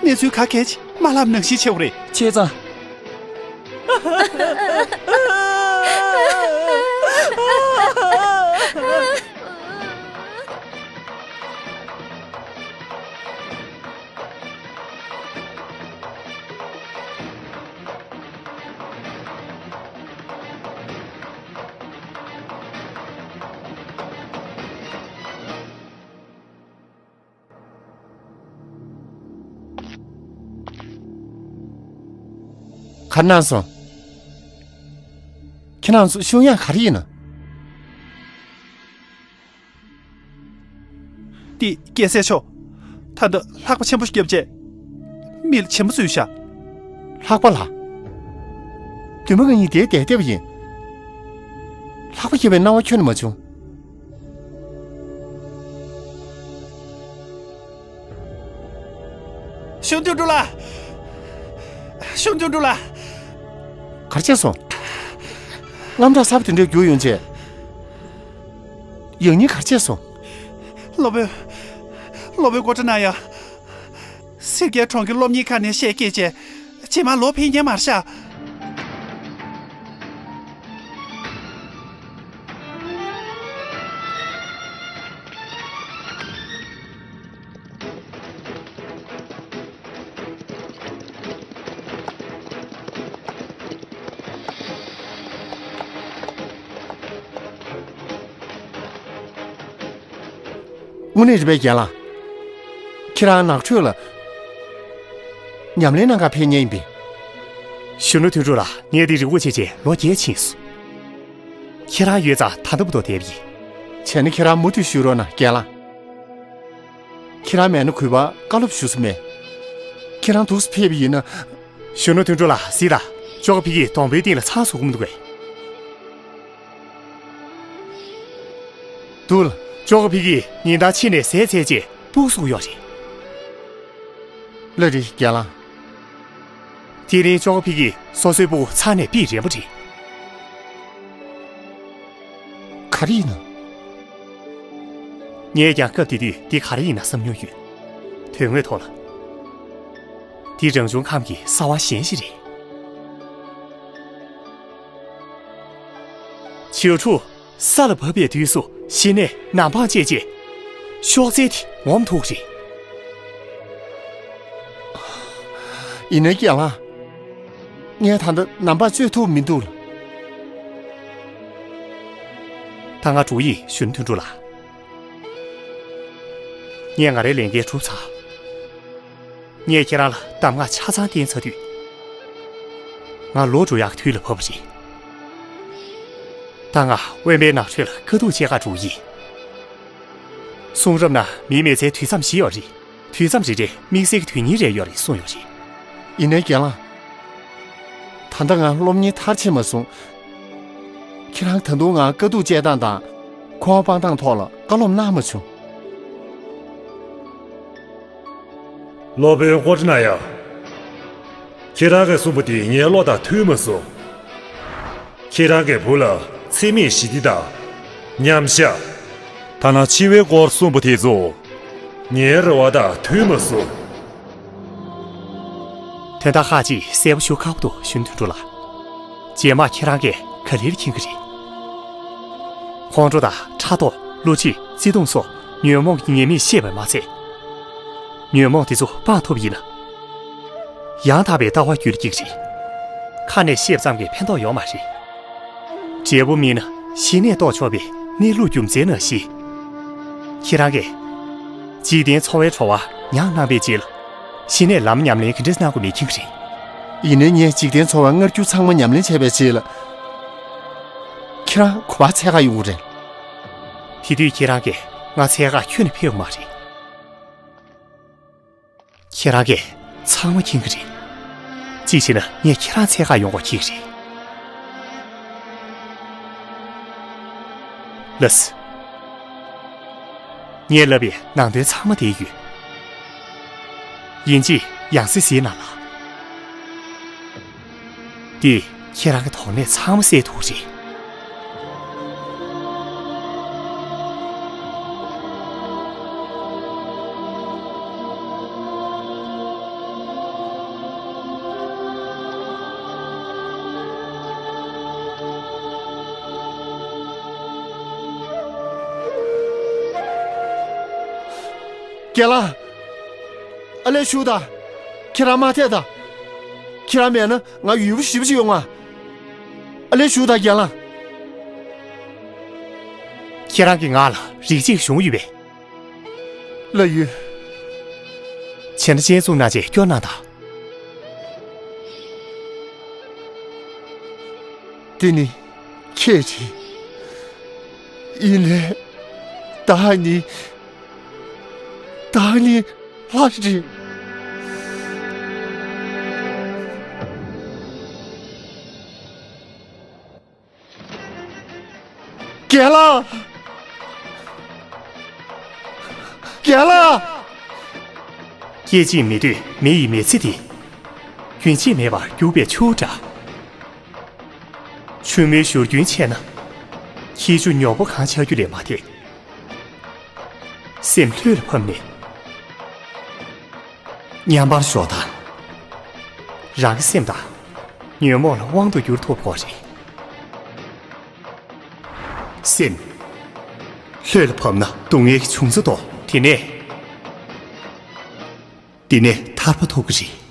གནས་ཚུལ་ག་གལ་ཆེ་མ་ལབ་ནང་བཞིན་བྱེད་དགོས་རེད། བྱས་ཙང་། ག་རེ་གནང་སོང་། ཁྱེད་རང་ཚོ་ཤོག་ཡང་ག་རེ་ཡིན་ན། འདི་རྒྱལ་སྲས་མཆོག་ད་ལྟ་ལྷགས་པ་ཆེན་པོ་ཞིག་བརྒྱབ་རྗེས། མི་ལ་བྱེད་མ་བཟོས་ཤག་ལྷགས་པ་ལ། དུས་མ་ང་གཉིས་དེའི་བསྡད་བསྡད་པ་ཡིན། ལྷགས་པ་བརྒྱབ་པའི་སྣང་བ་ཁྱོན་ནས་མ་བྱུང་། གཞུང་དོན་གྲུབ་ལགས། གཞུང་དོན་གྲུབ་ལགས། ག་རེ་བྱས་སོང་། རྔམ་སྐྲག་ཚ་པོ་དེ་འདྲའི་རྒྱུག་ཡོང་བྱས། ཡང་སྙིང་ག་རེ་བྱས་སོང་། སློབ་དཔོན། སློབ་དཔོན་ཀོ་ཏྲ་ན་ཡ། སེར་སྐྱའི་གྲོང་གི་སློབ་གཉེར་ཁང་ནས་བཤད་སྐད་བྱས། རྗེས་མ་ལོག་ཕེབས་མཁན་མ་རེད་ཤག་དངོས་གནས་རེད་པས་རྒན་ལགས། ཁྱེད་རང་ནགས་ཁྲོད་ལ་ཉམས་ལེན་གནང་གར་ཕེབས་མཁན་ཡིན་པས། གཞོན་ནུ་དོན་གྲུབ་ལགས། ངས་འདི་རེ་སྒུག་བྱས་བྱས་ལོ་བརྒྱད་ཕྱིན་སོང་། ཁྱེད་རང་ཡོད་ཙང་ད་ལྟ་བར་དུ་བསྡད་པ་ཡིན། བྱས་ན་ཁྱེད་རང་མུ་མཐུད་བཞུགས་རོགས་གནང་རྒན་ལགས། ཁྱེད་རང་མེད་ན་གུས་པར་བཀའ་སློབ་ཞུ་ས་མེད། ཁྱེད་རང་འདུག་སེ་ཕེབས་པ་ཡིན་ན། གཞོན་ནུ་དོན་གྲུབ་ལགས། གཟིགས་དང་། ཅོ་ཀ་ཕི་ཀིས་སྡོང་པོའི་སྟེང་ལ་ཚང་བཟོ་གི་མི་འདུག་གས། འདུག་ལགས། ཅོ་ཀ་ཕི་ཀིས་ཉིན་ལྟར་ཕྱི་ནས་ཟས་བཙལ་རྗེས་སྤུ་གུ་བཟུང་གི་ཡོད་རེད། ལགས་རེད་རྒན་ལགས། དེ་རིང་ཅོ་ཀ་ཕི་ཀིས་སོ་སོའི་སྤུ་གུ་ཚང་ནས་པིས་རན་པོ་རེད། ག་རེ་ཡིན་ནམ། ངས་ཀྱང་སྐབས་དེ་དུས་འདི་ག་རེ་ཡིན་ན་བསམ་མྱོང་ཡོད། དོན་དངོས་ཐོག་ལ། འདི་རང་བྱུང་ཁམས་ཀྱི་གསང་བ་གཞན་ཞིག་རེད། བྱིའུ་ཕྲུག་ས་ལ་བབས་པའི་དུས་སུ་གཞི་ནས་ནམ་འཕང་བཅད་རྗེས། གཤོག་རྩལ་དེ་ངོམ་ཐུབ་རེད། ཡིན་ནའི་རྒན་ལགས། ངས་ད་ལྟ་ནམ་འཕང་གཅོད་ཐུབ་མི་འདུག་ལགས། ད་ང་འགྲོ་ཡིན། གཞོན་ནུ་དོན་གྲུབ་ལགས། ངས་ང་རའི་ལས་འགན་གྲུབ་ཚར། ངས་ཁྱེད་རང་ལ་གདམས་ངག་ཆ་ཚང་བསྟན་ཚར་དུས། ང་ལོག་འགྲོ་ཡག་གི་དུས་ལ་བབས་པ་རེད། ད་ང་དབེན་པའི་ནགས་ཁྲོད་ལ་དཀའ་སྡུག་སྤྱད་གར་འགྲོ་ཡིན། གསུང་རབ་ནང་མིའི་མི་ཚེའི་དུས་མཚམས་བཞི་ཡོད་རེད། དུས་མཚམས་རེ་རེར་དམིགས་བསལ་གྱི་དོན་སྙིང་རེ་ཡོད་རེད་གསུངས་ཡོད་རེད། ཡིན་ནའི་རྒན་ལགས། ད་ལྟ་ང་སློབ་གཉེར་མཐར་ཕྱིན་མ་སོང་། ཁྱེད་རང་ད་དུང་ང་དཀའ་སྡུག་སྤྱད་སྟངས་དང་། འཁོར་བ་སྤང་སྟངས་ཐོག་ལ་བཀའ་སློབ་གནང་མ་བྱུང་། སློབ་དཔོན་ཀོ་ཏྲ་ན་ཡ། ཁྱེད་རང་གིས་གསུངས་པ་དེ་ངའི་བློ་དང་མཐུན་མ་སོང་། ཁྱེད་རང་གི་བུ་ལ་འཚེ་མེད་ཞི་བདེ་དང་། མཉམ་བཞག་ཐ་ན་འཆི་བའི་སྐོར་གསུངས་པ་དེ་ཚོ། ངའི་རེ་བ་དང་མཐུན་མ་སོང་། དོན་དག་ཁག་ཅིག་གསལ་པོ་ཞུ་ཁག་པོ་འདུག་གཞོན་ནུ་དོན་གྲུབ་ལགས། རྗེས་མ་ཁྱེད་རང་གིས་ག་ལེར་མཁྱེན་གྱི་རེད། ཁོང་ཁྲོ་དང་ཕྲག་དོག་བསླུ་བྱེད་བརྩེ་དུང་སོགས་ཉོན་མོངས་ཀྱི་ཉེས་དམིགས་ཤེས་པས་མ་ཚད། ཉོན་མོངས་དེ་ཚོ་སྤང་ཐུབ་པ་ཡིན་ན། ཡང་དག་པའི་ལྟ་བ་རྒྱུད་ལ་སྐྱེ་གི་རེད། ཁ་ནས་བཤད་ཙམ་གྱིས་ཕན་ཐོགས་ཡོད་མ་རེད། འབྲས་བུ་སྨིན་ན་གཞི་ནས་རྟོགས་ཆོག་པའི་གནས་ལུགས་རྒྱུ་མཚན་ནང་བཞིན། ཁྱེད་རང་གིས་འཇིག་རྟེན་འཚོ་བའི་བྲོ་བ་མྱངས་གནང་པའི་རྗེས་ལ། གཞི་ནས་ལམ་ཉམས་ལེན་ག་འདྲས་གནང་དགོས་མེད་མཁྱེན་གྱི་རེད། ཡིན་ནའི་ངས་འཇིག་རྟེན་འཚོ་བ་སྔར་རྒྱུ་ཚང་མ་ཉམས་ལེན་བྱས་པའི་རྗེས་ལ། ཁྱེད་རང་ག་པར་འཚོལ་གར་ཡོང་གི་རེད། དེ་དུས་ཁྱེད་རང་གིས་ང་འཚོལ་གར་ཁྱོན་ནས་ཕེབས་ཡོང་མ་རེད། ཁྱེད་རང་གིས་ཚང་མ་མཁྱེན་གྱི་རེད། གཅིག་བྱས་ན་ངས་ཁྱེད་རང་འཚོལ་གར་ཡོང་དགོས་ཁེལ་གྱི་རེད། ལགས་སོ། ངས་ལབ་པའི་ནང་དོན་ཚང་མ་དེ་ཡོད། ཡིན་གཅིག་ཡང་སེ་གཟིགས་གནང་ལ། འདིས་ཁྱེད་རང་གི་དོགས་གནད་ཚང་མ་སེལ་ཐུབ་རེད། རྒན་ལགས། ཨ་ལས་བཞུགས་དང་། ཁྱེད་རང་མ་ཐད་དང་། ཁྱེད་རང་མེད་ན་ང་ཡུལ་པོ་ཞེ་པོ་ཅིག་ཡོང་ང་། ཨ་ལས་བཞུགས་དང་རྒན་ལགས། ཁྱེད་རང་གིས་ང་ལ་རིག་བྱེད་ཞུ་ཡོད་པས། ལགས་ཡོད། བྱས་ན་སྤྱན་ཟུང་གནང་བྱས་སྐྱོར་གནང་དང་། འདི་ནི་ཁྱེད་རེད། ཡིན་ནའི། བདག་ནི། བདག་ནི་ལྷ་རེད། རྒན་ལགས། རྒན་ལགས། སྐད་ཅིག་མི་སྡོད་མི་ཡི་མི་ཚེ་འདི། རྒྱུན་ཆད་མེད་པར་རྒྱུག་པའི་ཆུ་འདྲ། ཆུ་མོའི་བཞུར་རྒྱུན་ཆད་ན། ཁྱི་ཆུ་ཉོག་པོ་གང་ཆགས་རྒྱུ་ལས་མ་འདས། སེམས་ལྷོད་ལ་ཕབ་ནས། མཉམ་པར་ཞོག་དང་། རང་གི་སེམས་དང་། ཉོན་མོངས་ལ་དབང་དུ་བསྒྱུར་ཐུབ་དགོས་རེད། སེམས། ལྷོད་ལ་ཕབ་ན་སྡུག་བསྔལ་གྱི་འབྱུང་རྩ་ལྡོག་དེ་ནས། དེ་ནས་ཐར་པ་ཐོབ་ཀྱི་རེད།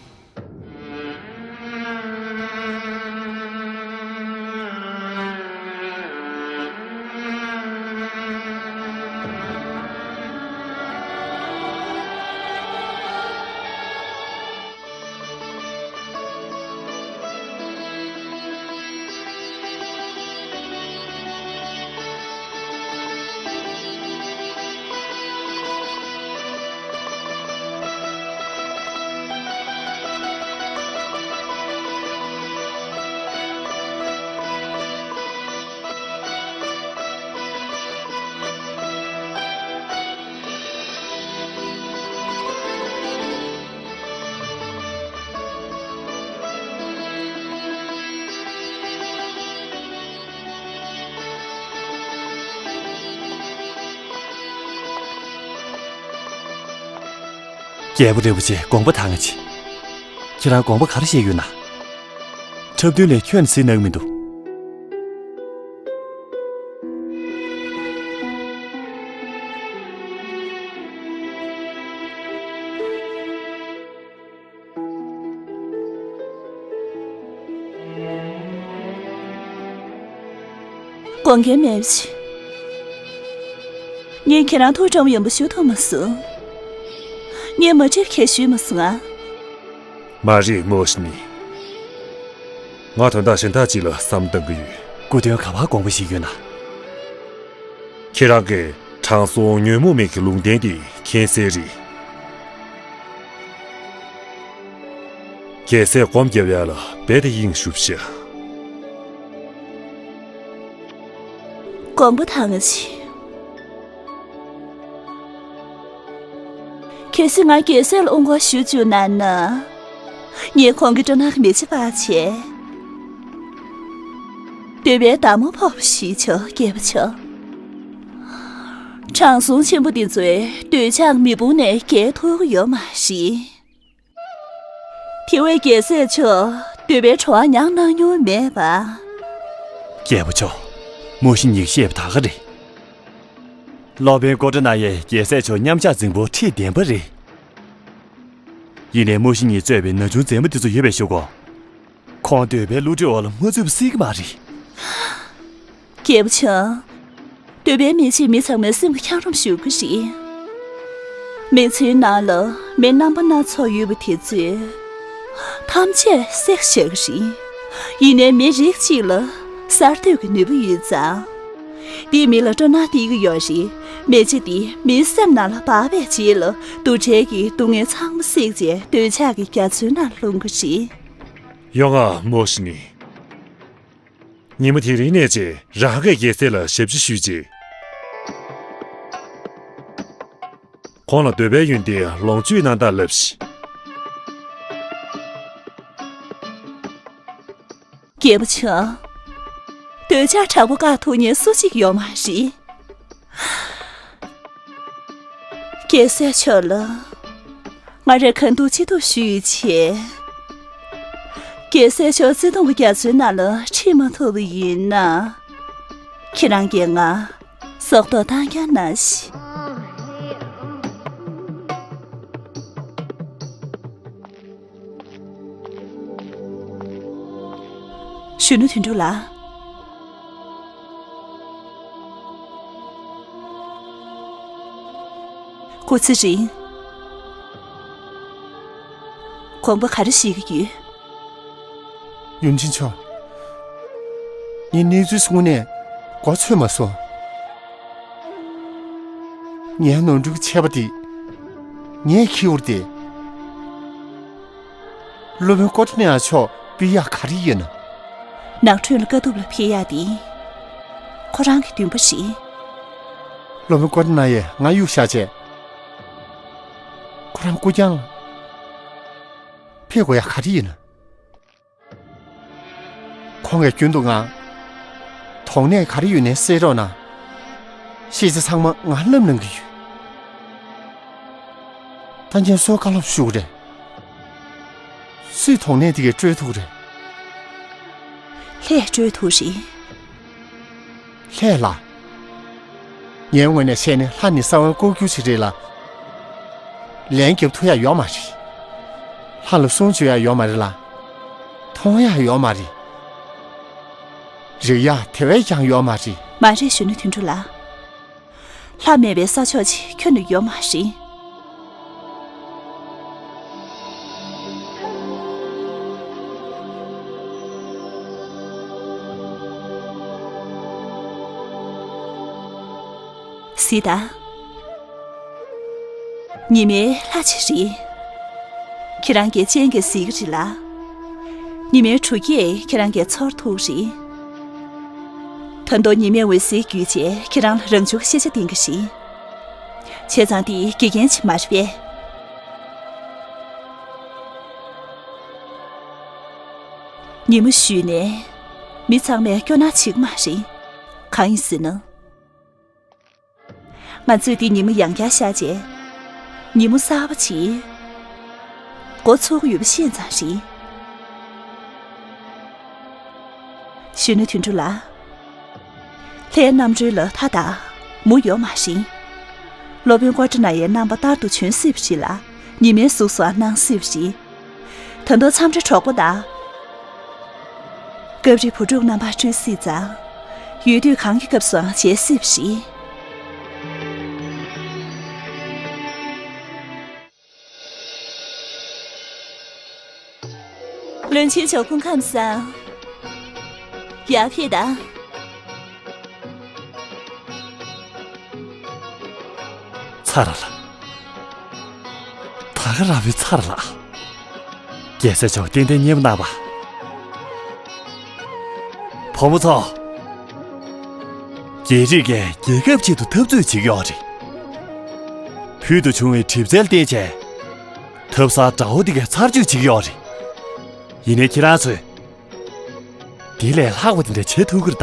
རྒྱལ་པོ་རིན་པོ་ཆེ། དགོངས་པ་དྭངས་ཆེ། ཁྱེད་རང་དགོངས་པ་ག་རེ་བཞེས་ཡོད་ན། འཁྲབ་སྟོན་ལས་ཁྱོན་ནས་ཟིན་གནང་གི་མི་འདུག་དགོངས་འགལ་མེད་ཅིག་ངས་ཁྱེད་རང་ཐུགས་ཁྲོམ་ཡོང་པ་ཞུ་ཐུབ་མ་སོང་། ངས་མ་འགྲིག་ཁས་ཞུས་མ་སོང་ང་། མ་རེད་མོ་ཤི་ནི། ང་དོན་དག་གཞན་དག་ཅིག་ལ་བསམ་བཏང་གི་ཡོད། སྐུ་དོན་ག་པར་དགོངས་པ་བཞེས་ཡོད་ན། ཁྱེད་རང་གིས་དྲང་སྲོང་ཉོན་མོངས་མེད་ཀྱི་ལུང་བསྟན་དེ་མཁྱེན་གསལ་རེད། རྒྱལ་སྲས་སྒོམ་རྒྱབ་ཡ་ལ་རྦད་དེ་དབྱིངས་ཞུབ་ཤག་དགོངས་པ་དྭངས་ཆེ། གལ་སྲིད་ང་རྒྱལ་སྲས་ལ་དབུ་འགོག་ཞུ་བཅུག་ན་ན། ངས་ཁོང་གི་སྤྲིན་ནག་གི་མེ་ལྕེ་སྤར་བྱས། འདོད་པའི་མདའ་མོ་ཕོག་པ་ཞིག་བྱོས། རྒྱལ་པོ་མཆོག་དྲང་སྲོང་ཆེན་པོ་འདི་ཚོས་འདོད་ཆགས་མེ་དཔུང་ནས་རྒྱལ་ཐུབ་ཀྱི་ཡོད་མ་རེད། དེ་བས་རྒྱལ་སྲས་མཆོག་འདོད་པའི་བྲོ་བ་མྱངས་གནང་མྱོང་མེད་པ། རྒྱལ་པོ་མཆོག་མོ་ཤི་ཉིས་བཤད་པ་ད་ག་རེད། སློབ་དཔོན་ཀོ་ཏྲ་ན་ཡའི་རྒྱལ་སྲས་མཆོག་མཉམ་བཞག་རྫིང་བུ་ཁྲིད་བདེན་པ་རེད། ཡིན་ནའི་མོ་ཤི་ཉིས་གཙོས་པའི་ན་ཆུང་མཛེས་མ་འདི་ཚོ་ཡོད་པའི་གཞུག་གུ། ཁོང་འདོད་པའི་བསླུ་བྲིད་འོག་ལ་མ་ཚུད་པ་སྲིད་ཀྱི་མ་རེད། རྒྱལ་པོ་མཆོག་འདོད་པའི་མེ་ལྕེས་མི་ཚང་མའི་སེམས་ཀྱི་འཁྱགས་རོམ་གཞུ་གི་རེད། མེ་ཆུའི་ནང་ལ་མེ་རྣམ་པ་སྣ་ཚོགས་ཡོད་པ་དེ་ཚོས་ཐམས་ཅད་བསྲེག་བཞག་གི་རེད། ཡིན་ནའི་མེ་རིགས་གཅིག་ལ་གསར་གཏོད་ཀྱི་ནུས་པ་ཡོད་ཙང་། འདིས་མི་ལ་སྤྲོ་སྣང་སྟེར་གྱི་ཡོད་རེད། མེ་ལྕེ་འདིས་མིའི་སེམས་ནང་ལ་འབར་བའི་རྗེས་ལ་འདུ་འབྲལ་གྱི་སྡུག་བསྔལ་ཚང་མ་བསྲེགས་རྗེས་འདོད་ཆགས་ཀྱི་རྒྱ་མཚོའི་ནང་ལྷུང་གི་རེད། ཡོང་ང་། མོ་ཤི་ནི། ཉི་མ་དེ་རིང་ནས་བྱས་རང་གིས་རྒྱལ་སྲས་ལ་ཞབས་ཕྱི་ཞུས་རྗེས། ཁོང་ལ་འདོད་པའི་ཡོན་ཏན་ལོངས་སྤྱོད་གནང་སྟངས་ལབ་ཤིག་རྒྱལ་པོ་མཆོག་འདོད་ཆགས་དྲག་པོ་བཀག་ཐུབ་མཁན་སུ་གཅིག་ཡོད་མ་རེད། རྒྱལ་སྲས་མཆོག་ལ་ང་རས་གང་ཐུབ་ཅི་ཐུབ་ཞུས་བྱས། རྒྱལ་སྲས་མཆོག་བརྩེ་དུང་གི་རྒྱ་མཚོའི་ནང་ལ་ཁྲིད་མ་ཐུབ་པ་ཡིན་ན། ཁྱེད་རང་གིས་ང་སྲོག་ཐོག་བཏང་རྐྱང་གནང་ཞིག་གཞོན་ནུ་དོན་གྲུབ་ལགས། སྐུ་ཚེ་རིང་། དགོངས་པ་ག་རེ་བཞེས་ཀྱི་ཡོད། ཡུམ་ཆེན་མཆོག་ངས་གནས་ཚུལ་གསུངས་ནས་གོ་ཚོད་མ་སོང་། ངའི་ནོར་འཁྲུལ་ཆེ་བ་དེ་ངས་འཁྱེར་བ་རེད། སློབ་དཔོན་ཀོ་ཏི་ནི་ཡ་མཆོག་སྤུད་ཡག་ག་རེ་ཡོད་ན། ནགས་ཁྲོད་ལ་དཀའ་ཐུབ་ལ་ཕེབས་ཡག་དེ་ཁོ་རང་གི་འདུན་པ་རེད། སློབ་དཔོན་ཀོ་ཏི་ནི་ཡས་ང་གཡུགས་བཞག་བྱས། ཁོ་རང་སྐུ་རྐྱང་ལ་ཕེབས་དགོས་ཡག་ག་རེ་ཡོད་ན། ཁོང་གིས་རྒྱུན་དུ་ང་དོགས་གནས་ག་རེ་ཡོད་ནའི་སེལ་རོགས་གནང་། ཤེས་བྱ་ཚང་མ་ང་བསླབ་གནང་གི་ཡོད། ད་ངས་སུར་བཀའ་སློབ་ཞུ་དགོས་རེད། སུས་དོགས་གནས་དེ་གས་སྤྲོད་ཐུབ་རེད། ལྷས་སྤྲོད་ཐུབ་རེད། ལྷས་ལ། ངའི་ངོས་ནས་བཤད་ན་ལྷ་ནི་གསང་བའི་སྐོར་རྒྱུ་ཞིག་རེད་ལ། ལན་རྒྱབ་ཐུབ་ཡག་ཡོད་མ་རེད། ལྷ་ལ་གསུང་བརྗོད་ཡག་ཡོད་མ་རེད་ལ། མཐོང་ཡག་ཡོད་མ་རེད། རེག་ཡག་དེ་བས་ཀྱང་ཡོད་མ་རེད། མ་རེད། གཞོན་ནུ་དོན་གྲུབ་ལགས། ལྷ་མེད་པའི་ས་ཕྱོགས་ཅིག་ཁྱོན་ནས་ཡོད་མ་རེད། གཟིགས་དང་། ཉི་མའི་ལྷ་ཅིག་རེད། ཁྱེད་རང་གིས་སྤྱན་གྱིས་གཟིགས་ཀྱི་རེད་ལ། ཉི་མའི་འཕྲོ་སྐྱེས་ཁྱེད་རང་གིས་ཚོར་ཐུབ་རེད། ད་དུང་ཉི་མའི་འོད་ཟེར་བརྒྱུད་བྱས་ཁྱེད་རང་ལ་རང་བྱུང་གི་ཤེས་བྱ་ལྡན་གྱི་རེད། བྱས་ཙང་དེ་དགེ་རྒན་ཅིག་མ་རེད་པས། ཉི་མ་བཞུད་ནས་མི་ཚང་མས་སྐྱོ་སྣང་བྱེད་ཀྱི་མ་རེད། གང་ཡིན་ཟེར་ན། ང་ཚོས་འདི་ཉི་མ་ཡང་བསྐྱར་ཤར་རྗེས། ཉི་མ་གསར་པ་ཅིག་འགོ་ཚུགས་ཀྱི་ཡོད་པ་ཤེས་ཙང་རེད། གཞོན་ནུ་དོན་གྲུབ་ལགས། ལྷའི་རྣམ་རོལ་ལ་མཐའ་དང་མུ་ཡོད་མ་རེད། སློབ་དཔོན་ཀོ་ཏྲ་ན་ཡའི་རྣམ་པ་ལྟར་དུ་བྱོན་སྲིད་པ་རེད་ལ། ཉི་མའི་གཟུགས་སུའང་སྣང་སྲིད་པ་རེད། ད་དུང་མཚམས་རེ་གྲོགས་པོ་དང་། སྐབས་རེ་བུ་ཕྲུག་རྣམ་པར་སྤྲུལ་སྲིད་ཙང་། ཡུལ་དུས་གང་གི་སྐབས་སུའང་མཇལ་སྲིད་པ་རེད། བློན་ཆེན་མཆོག་སྐུ་ཁམས་བཟང་། ཡར་ཕེབས་དང་། ཚར་ལ། ད་ག་རང་བའི་ཚར་ལ། རྒྱལ་སྲས་མཆོག་ཏན་ཏན་མཉེས་པོ་གནང་བ། བུ་མོ་ཚོ། རྒྱལ་རིགས་ཀྱིས་རྒྱལ་ཁབ་ཆེད་དུ་འཐབ་རྩོད་བྱེད་ཀྱི་ཡོད་རེད། ཕུལ་དུ་བྱུང་བའི་གྲིབ་རྩལ་བརྟེན་བྱས། ཐབ་གསར་དགྲ་བོ་དེ་གས་ཚར་གཅོད་བྱེད་ཀྱི་ཡོད་རེད། ཡིན་ནའི་ཁྱེད་རང་ཚོས། དེ་ལས་ལྷག་པ་དེ་འདྲ་བྱེད་ཐུབ་ཀྱི་རེད་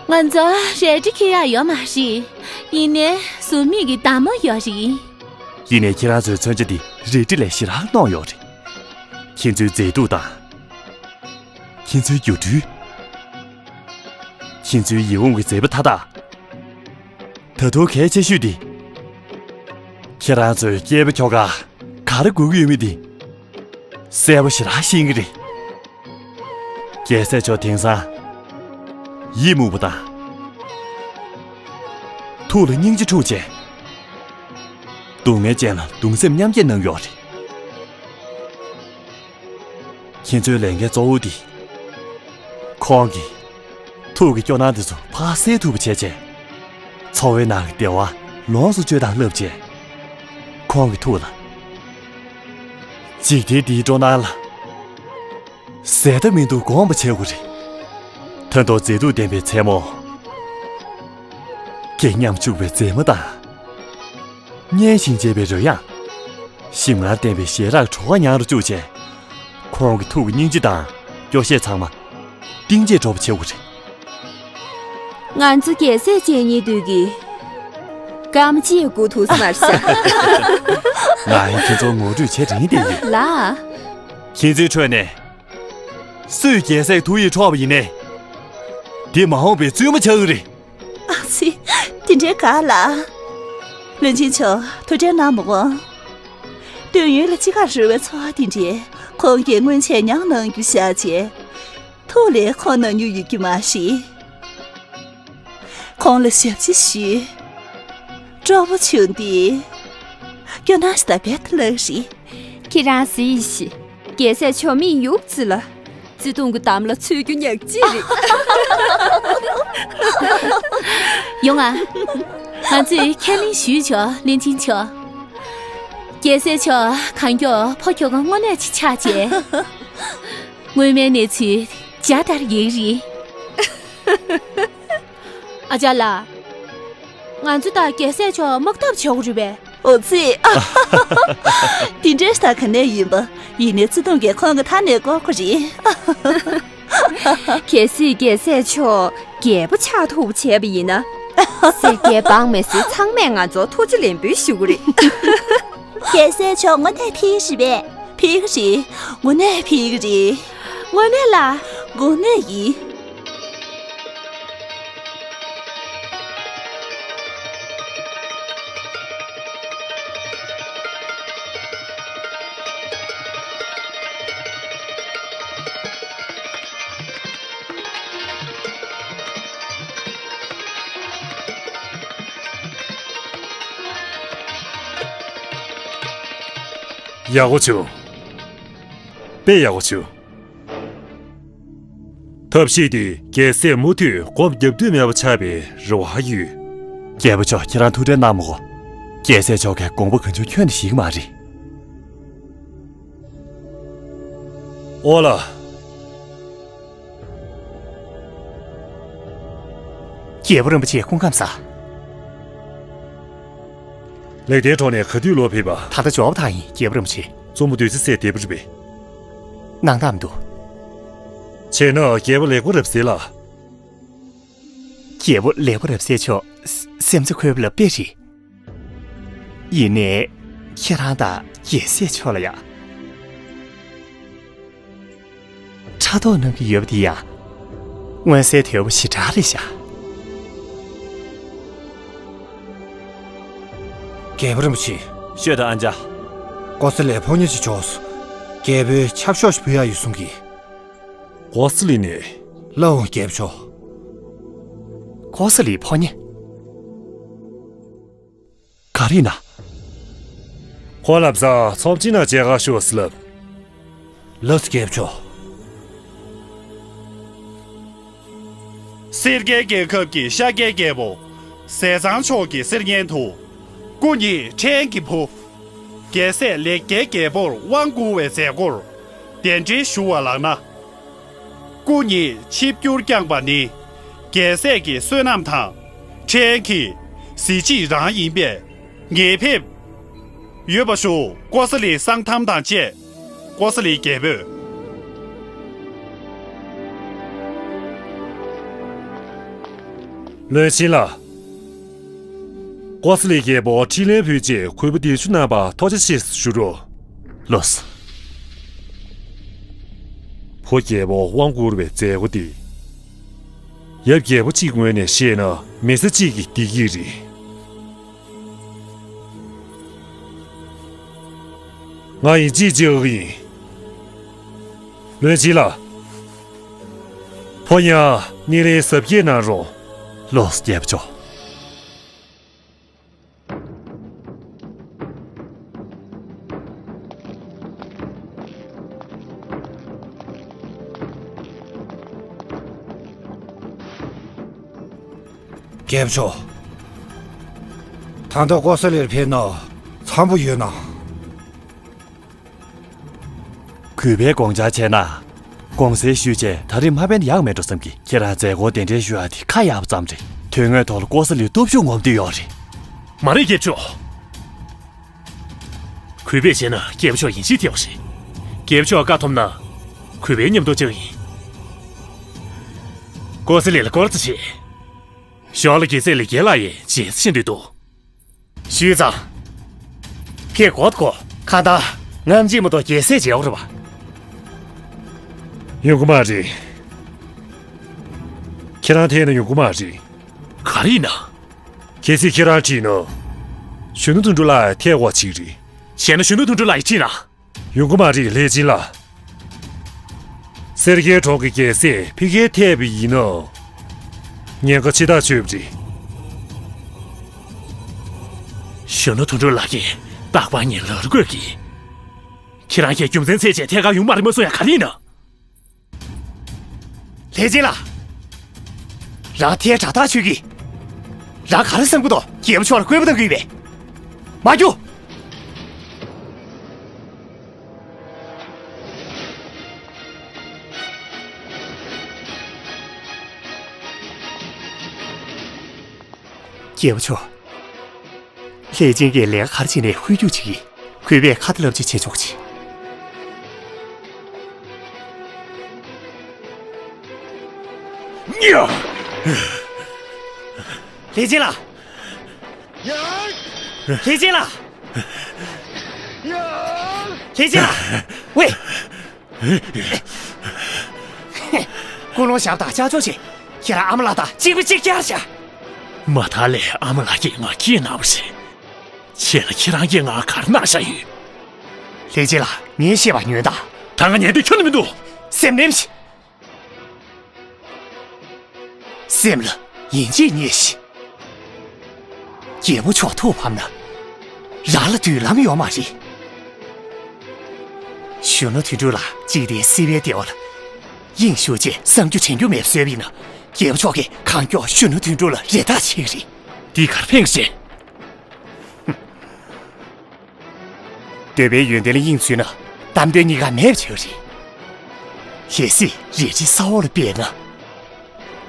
ད། ང་ཚོ་རལ་གྲི་འཁྱེར་ཡག་ཡོད་མ་རེད། ཡིན་ནའི་ཟུར་མིག་གི་མདའ་མོ་ཡོད་རེད། ཡིན་ནའི་ཁྱེད་རང་ཚོའི་མཚོན་ཆ་འདི་རལ་གྲི་ལས་ཞེ་དྲག་རྣོ་ཡོད་རེད། ཁྱེད་ཚོའི་མཛེས་སྡུག་དང་། ཁྱེད་ཚོའི་སྒྱུ་འཕྲུལ། ཁྱེད་ཚོའི་ཡིད་འོང་གི་མཛེས་པ་མཐའ་དག་ད་དུང་གལ་ཆེ་ཤོས་འདི། ཁྱེད་རང་ཚོའི་སྐྱེས་པ་ཁྱོ་ག་ག་རེ་དགོས་ཀྱི་ཡོད་མེད་འདི། གསལ་པོ་ཞེ་དྲག་ཤེས་ཀྱི་རེད། རྒྱལ་སྲས་མཆོག་དེང་སང་། ཡིད་མུག་པ་དང་། ཐུགས་ལ་སྙིང་རྗེ་འཁྲུངས་བྱས། སྡུག་བསྔལ་ཅན་ལ་གདུང་སེམས་མཉམ་སྐྱེད་གནང་ཡོད་རེད། ཁྱེད་ཚོའི་ལས་འགན་གཙོ་བོ་འདི། ཁོང་གིས་ཐུགས་ཀྱི་སྐྱོ་སྣང་དེ་ཚོ་ཕར་སེལ་ཐུབ་པ་བྱས་བྱས། འཚོ་བའི་ནང་གི་བདེ་བ་ལོངས་སུ་སྤྱོད་སྟངས་བསླབ་བྱས། ཁོང་གི་ཐུགས་ལ་འཇིག་རྟེན་འདིའི་སྤྲོ་སྣང་ལ་ཟད་མཐའ་མི་འདུག་དགོངས་པ་བྱེད་དགོས་རེད། ད་དུང་མཛེས་སྡུག་ལྡན་པའི་མཚན་མོ། སྐད་སྙོམས་འཇུག་པའི་མཛེས་མ་དང་། སྙན་ཞིང་འཇེབས་པའི་རོལ་དབྱངས། ཞིམ་མངར་ལྡན་པའི་ཞལ་རག་བྲོ་བ་མྱང་རུ་བཅུག་བྱས། ཁོང་གི་ཐུགས་ཀྱི་སྙིང་རྗེ་དང་སྐྱོ་ཤས་ཚང་མ་གཏིང་བརྗེད་འགྲོ་བ་བྱེད་དགོས་རེད། ང་ཚོ་རྒྱལ་སྲས་བཅས་གཉིས་འདུས་ཀྱི་སྐར་མ་གཅིག་སྒུག་ཐུབ་ས་མ་རེད་ཤག་ང་ཡང་ཁྱེད་ཚོར་ངོ་སྤྲོད་བྱེད་དྲན་བསྡད་ཡོད། ལགས། ཁྱེད་ཚོའི་ཁྲོད་ནས་སུས་རྒྱལ་སྲས་ཐུགས་ཡིད་འཕྲོག་པ་ཡིན་ནའི། འདི་མ་འོངས་པའི་བཙུན་མོ་ཆགས་ཀྱི་རེད། ཨ་ཙི། དེ་འདྲའི་དགའ་ལ། བློན་ཆེན་མཆོག་ཐུགས་ཁྲལ་གནང་མི་དགོས། སྟོད་ཡུལ་ལ་ཅི་དགར་རོལ་བའི་ཚོར་བ་དེ་འདྲས་ཁོང་གིས་སྔོན་ཆད་མྱངས་གནང་རྒྱུ་བཞག་བྱས། ཐུགས་ལ་ཁོང་ན་མྱོང་ཡོད་རྒྱུ་མ་རེད། ཁོང་ལ་ཞབས་ཕྱི་ཞུས། སྤྲོ་པོ་བྱུང་སྟེ། སྐྱོ་སྣང་ཞིག་དང་རྦད་དེ་བརླག་རེད། ཁྱེད་རང་གཟིགས་ཤིག་རྒྱལ་སྲས་མཆོག་མིག་ཡུམ་རྩེ་ལ། བརྩེ་དུང་གི་འདམ་ལ་ཚུད་རྒྱུ་ཉག་གཅིག་རེད། ཡོང་ང་། ང་ཚོས་ཁས་ལེན་ཞུས་ཆོག་བློན་ཆེན་མཆོག་རྒྱལ་སྲས་མཆོག་གང་མགྱོགས་ཕོ་ཁྱོ་ག་དངོས་གནས་ཅིག་ཆགས་རྗེས། སྔོན་མའི་གནས་ཚུལ་འཇའ་ལྟར་ཡལ་རེད། ཨ་ཅག་ལགས། ང་ཚོ་དང་རྒྱལ་སྲས་མཆོག་དམག་འཐབ་བྱེད་དགོས་རེད་པས། འོ་ཙི། དེ་འདྲའི་ས་ག་ནས་ཡིན་པ། ཡིན་ནའི་བརྩེ་དུང་གིས་ཁོང་གི་མཐའ་ནས་བསྐོར་གི་རེད། གལ་སྲིད་རྒྱལ་སྲས་མཆོག་རྒྱལ་པོ་ཆགས་ཐུབ་བྱས་པ་ཡིན་ན། སེར་སྐྱའི་འབངས་མི་སེར་ཚང་མས་ང་ཚོར་ཐུགས་རྗེ་ལེགས་འབུལ་ཞུ་གི་རེད། རྒྱལ་སྲས་མཆོག་དངོས་གནས་ཕེབས་ཀྱི་རེད་པས། ཕེབས་ཀྱི་རེད། དངོས་གནས་ཕེབས་ཀྱི་རེད། དངོས་གནས་ལ། དངོས་གནས་ཡིན། ཡག་པོ་བྱུང་། དཔེ་ཡག་པོ་བྱུང་། ཐབས་ཤེས་དེ་རྒྱལ་སྲས་མུ་མཐུད་སྒོམ་རྒྱབ་འདོད་མེད་པ་ཆགས་པའི་རེ་བ་ཡོད། རྒྱལ་པོ་མཆོག་ཁྱེད་རང་ཐུགས་ཁྲལ་གནང་མི་དགོས། རྒྱལ་སྲས་མཆོག་གི་དགོངས་པ་གང་བྱུང་ཁྱོན་ནས་ཞིག་མ་རེད། ཨོ་ལ། རྒྱལ་པོ་རིན་པོ་ཆེ་སྐུ་ཁམས་བཟང་། ལེགས་ལྡན་གྲོགས་ནས་ག་དུས་ལོག་ཕེབས་པ། ད་ལྟ་འབྱོར་བ་ཐག་ཡིན་རྒྱལ་པོ་རིན་པོ་ཆེ། གཙོ་མོ་བདུད་རྩི་ཟས་བདེ་པོ་རེད་པས། གནང་སྟངས་མི་འདུག་བྱས་ན་རྒྱལ་པོ་ལེགས་པོ་རབ་གསལ་ལ། རྒྱལ་པོ་ལེགས་པོ་རབ་གསལ་མཆོག་སེམས་རྩ་འཁོལ་བ་ལ་དཔེ་རེད། ཡིན་ནའི། ཁྱེད་རང་དང་རྒྱལ་སྲས་མཆོག་ལ་ཡང་། ཕྲག་དོག་གནང་གི་ཡོད་པ་དེ་ཡང་། མངོན་གསལ་དོད་པོ་ཞེ་དྲག་རེད་ཤག་རྒྱལ་པོ་རིན་པོ་ཆེ། ཤོད་དང་ཨ་ཅག་ཀོ་ས་ལའི་ཕོ་ཉ་ཅིག་འབྱོར་སོང་། རྒྱལ་པོས་ཆབ་ཤོག་ཞིག་ཕུལ་ཡག་ཡོད་གསུང་གི། ཀོ་ས་ལི་ནས། ལགས་འོང་རྒྱལ་པོ་མཆོག་ཀོ་ས་ལིའི་ཕོ་ཉ། ག་རེ་ཡིན་ན། ཁོ་ལབ་ས་ཚོམས་ཆེན་ནང་མཇལ་ཁ་ཤོག་ཟེར་ལབ། ལགས་སོ་རྒྱལ་པོ་མཆོག་སེར་སྐྱའི་རྒྱལ་ཁབ་ཀྱི་ཤཱཀྱའི་རྒྱལ་པོ་ཟས་གཙང་མཆོག་གི་གསེར་སྙན་དུ། སྐུ་ཉིད་ཕྲན་གྱི་བུ། རྒྱལ་སྲས་ལེགས་སྐྱེས་རྒྱལ་པོར་དབང་བསྐུར་བའི་མཛད་སྒོར་གདན་འདྲེན་ཞུ་བ་ལགས་ན། སྐུ་ཉིད་ཆིབས་བསྒྱུར་བསྐྱངས་པ་ནི་རྒྱལ་སྲས་ཀྱི་བསོད་ནམས་དང་ཕྲན་གྱི་གཟི་བརྗིད་རང་ཡིན་པས་ངེས་ཕེབས་ཡོད་པ་ཞུ། ཀོ་ས་ལི་གསང་ཐམ་དང་བཅས་ཀོ་ས་ལི་རྒྱལ་པོས། བློན་ཆེན་ལགས། ཀོ་ས་ལི་རྒྱལ་པོ་ཕྲིན་ལས་ཕུལ་རྗེས་གུས་པ་གདན་ཞུ་གནང་བར་ཐུགས་རྗེ་ཆེ་ཞུ་རོགས། ལགས་སོ། བུ་རྒྱལ་པོ་དབང་བསྐུར་བའི་མཛད་སྒོ་འདི། ཡབ་རྒྱལ་པོ་གཅིག་ངོས་ནས་བཤད་ན་མི་ཚེ་གཅིག་གི་བདེ་སྐྱིད་རེད། ང་ཡིན་གཅིག་བྱེད་འོས་ཡིན། བློན་ཆེན་ལགས། ཕོ་ཉ་སྣེ་ལེན་གཟབ་རྒྱས་གནང་རོགས། ལགས་སོ་རྒྱལ་པོ་མཆོག་རྒྱལ་པོ་མཆོག་ད་ལྟ་ཀོ་ས་ལིར་ཕེབས་ན་འཚམ་པོ་ཡོད་ན། གུས་པས་དགོངས་འཆར་བྱས་ན། དགོངས་སེལ་ཞུས་རྗེས་ད་རེས་མ་ཕེབས་ན་ཡག་མེད་འགྲོ་བསམ་གི། ཁྱེད་རང་མཛད་སྒོར་གདན་འདྲེན་ཞུ་ཡག་དེ་ཁག་ཡག་པ་ཙམ་རེད། དོན་དངོས་ཐོག་ལ་ཀོ་ས་ལིའི་སྟོབས་ཤུགས་ངོམ་འདོད་ཡོད་རེད། མ་རེད་རྒྱལ་པོ་མཆོག་གུས་པས་བྱས་ན་རྒྱལ་པོ་མཆོག་ཡིན་གཅིག་ཐེ་བ་རེད། རྒྱལ་པོ་མཆོག་བཀའ་ཐོབ་ན། གུས་པས་མཉམ་དུ་བཅར་ཡིན། ཀོ་ས་ལི་ལ་སྐོར་ར་བྱེད། ཞོར་ལ་རྒྱལ་སྲས་ལེགས་སྐྱེས་ལགས་ཡང་མཇལ་ས་ཕྱིན་འདོད་འདུག་ཞུས་ཙང་། ཕེབས་དགོས་དགོས། གང་ལྟར་ངམ་གཅིག་མ་གཏོགས་རྒྱལ་སྲས་མཇལ་བ་རེད་པ། ཡོང་གི་མ་རེད། ཁྱེད་རང་ཐད་ན་ཡོང་གི་མ་རེད། ག་རེ་ཡིན་ན། གལ་སྲིད་ཁྱེད་རང་ཁྲིད་ན། གཞོན་ནུ་དོན་གྲུབ་ལགས་ཐད་དགོས་ཅིག་རེད། བྱས་ན་གཞོན་ནུ་དོན་གྲུབ་ལགས་ཡིས་ཁྲིད་ན། ཡོང་གི་མ་རེད་ལྷས་སྦྱིན་ལགས། སེར་སྐྱའི་གྲོགས་ཀྱི་རྒྱལ་སྲས་ཕ་གིར་ཐེབས་པ་ཡིན་ན། ཉེན་ཁ་ཆེ་ཐག་ཆོད་པ་རེད། གཞོན་ནུ་དོན་གྲུབ་ལགས་ཀྱིས་རྟག་པར་ངའི་ལག་རུ་བཀོད་ཀྱིས། ཁྱེད་རང་གིས་རྒྱུ་མཚན་བཙལ་བྱས་ཐད་ཀར་ཡོང་མ་རེད་མ་གསུང་ཡ་ག་རེ་ཡིན་ན། ལྷས་སྦྱིན་ལགས། རང་ཐད་དྲག་ཐག་ཆོད་ཀྱིས། རང་ག་རེ་བསམ་གྱི་འདུག་རྒྱལ་པོ་མཆོག་ལ་བསྐུལ་མ་གཏང་གི་ཡོད་པས། མ་རྒྱུགས། རྒྱལ་པོ་མཆོག་ལྷས་སྦྱིན་གྱིས་ལས་ཀ་ག་རེ་བྱས་ནས་ཧོལ་རྒྱུག་བྱེད་ཀྱི། གུས་པས་ཁ་ཏ་ལབ་ཅིག་བྱེད་ཆོག་ཅིག་ཡ། ལྷས་སྦྱིན་ལགས། ལྷས་སྦྱིན་ལགས། ལྷས་སྦྱིན་ལགས། ཝེ། ཀུན་སློང་ཞབས་དང་ཅ་ཅོ་ཆེ། ཁྱེད་རང་ཨ་མ་ལགས་དང་གཅིག་པ་གཅིག་རྐྱང་བྱ། མ་མཐའ་ལས་ཨ་མ་ལགས་ཀྱིས་ང་སྐྱེས་གནང་བ་རེད། བྱས་ན་ཁྱེད་རང་གིས་ང་ག་རེ་གནང་བཞག་ཡོད། ལྷས་སྦྱིན་ལགས། ངས་བཤད་པ་ཉོན་དང་། ད་ང་ཉན་འདོད་ཁྱོན་ནས་མི་འདུག་སེམས་ནེམ་ཞིག་སེམས་ལ་ཡིན་གཅིག་ཉེས་ཤིག་རྒྱལ་པོ་མཆོག་ཐུགས་ཕམ་ན། རང་ལ་མདུན་ལམ་ཡོད་མ་རེད། གཞོན་ནུ་དོན་གྲུབ་ལགས་འཇིག་རྟེན་སྲིད་པའི་བདེ་བ་ལ་དབྱིངས་ཞུགས་བྱས་བསམ་རྒྱུ་དྲན་རྒྱུ་མེད་པ་བཟོས་པ་ཡིན་ན། རྒྱལ་པོ་མཆོག་གིས་གང་མགྱོགས་གཞོན་ནུ་དོན་གྲུབ་ལ་རེ་ཐག་ཆོད་ཀྱི་རེད། འདི་ག་རེ་ཕན་གྱི་རེད། འདོད་པའི་ཡོན་ཏན་ལ་དབྱིངས་འཛུལ་ན། གཏམ་དོན་གཉིས་ཀ་མེད་པ་ཆགས་རེད། གལ་སྲིད་རལ་གྲི་ས་འོག་ལ་སྦས་ན།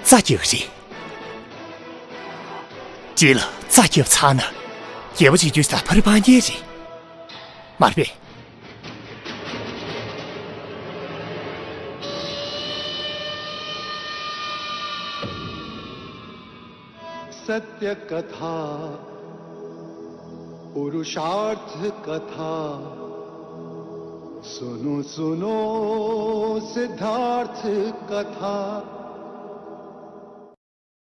རྩྭ་རྒྱག་རེད། རྗེས་ལ་རྩྭ་རྒྱབ་ཚར་ན། རྒྱལ་པོ་བྱེད་རྒྱུ་དང་ཕ་རི་སྤང་རྒྱན་རེད། མ་རེད་པས། सत्य कथा पुरुषार्थ कथा सुनो सुनो सिद्धार्थ कथा।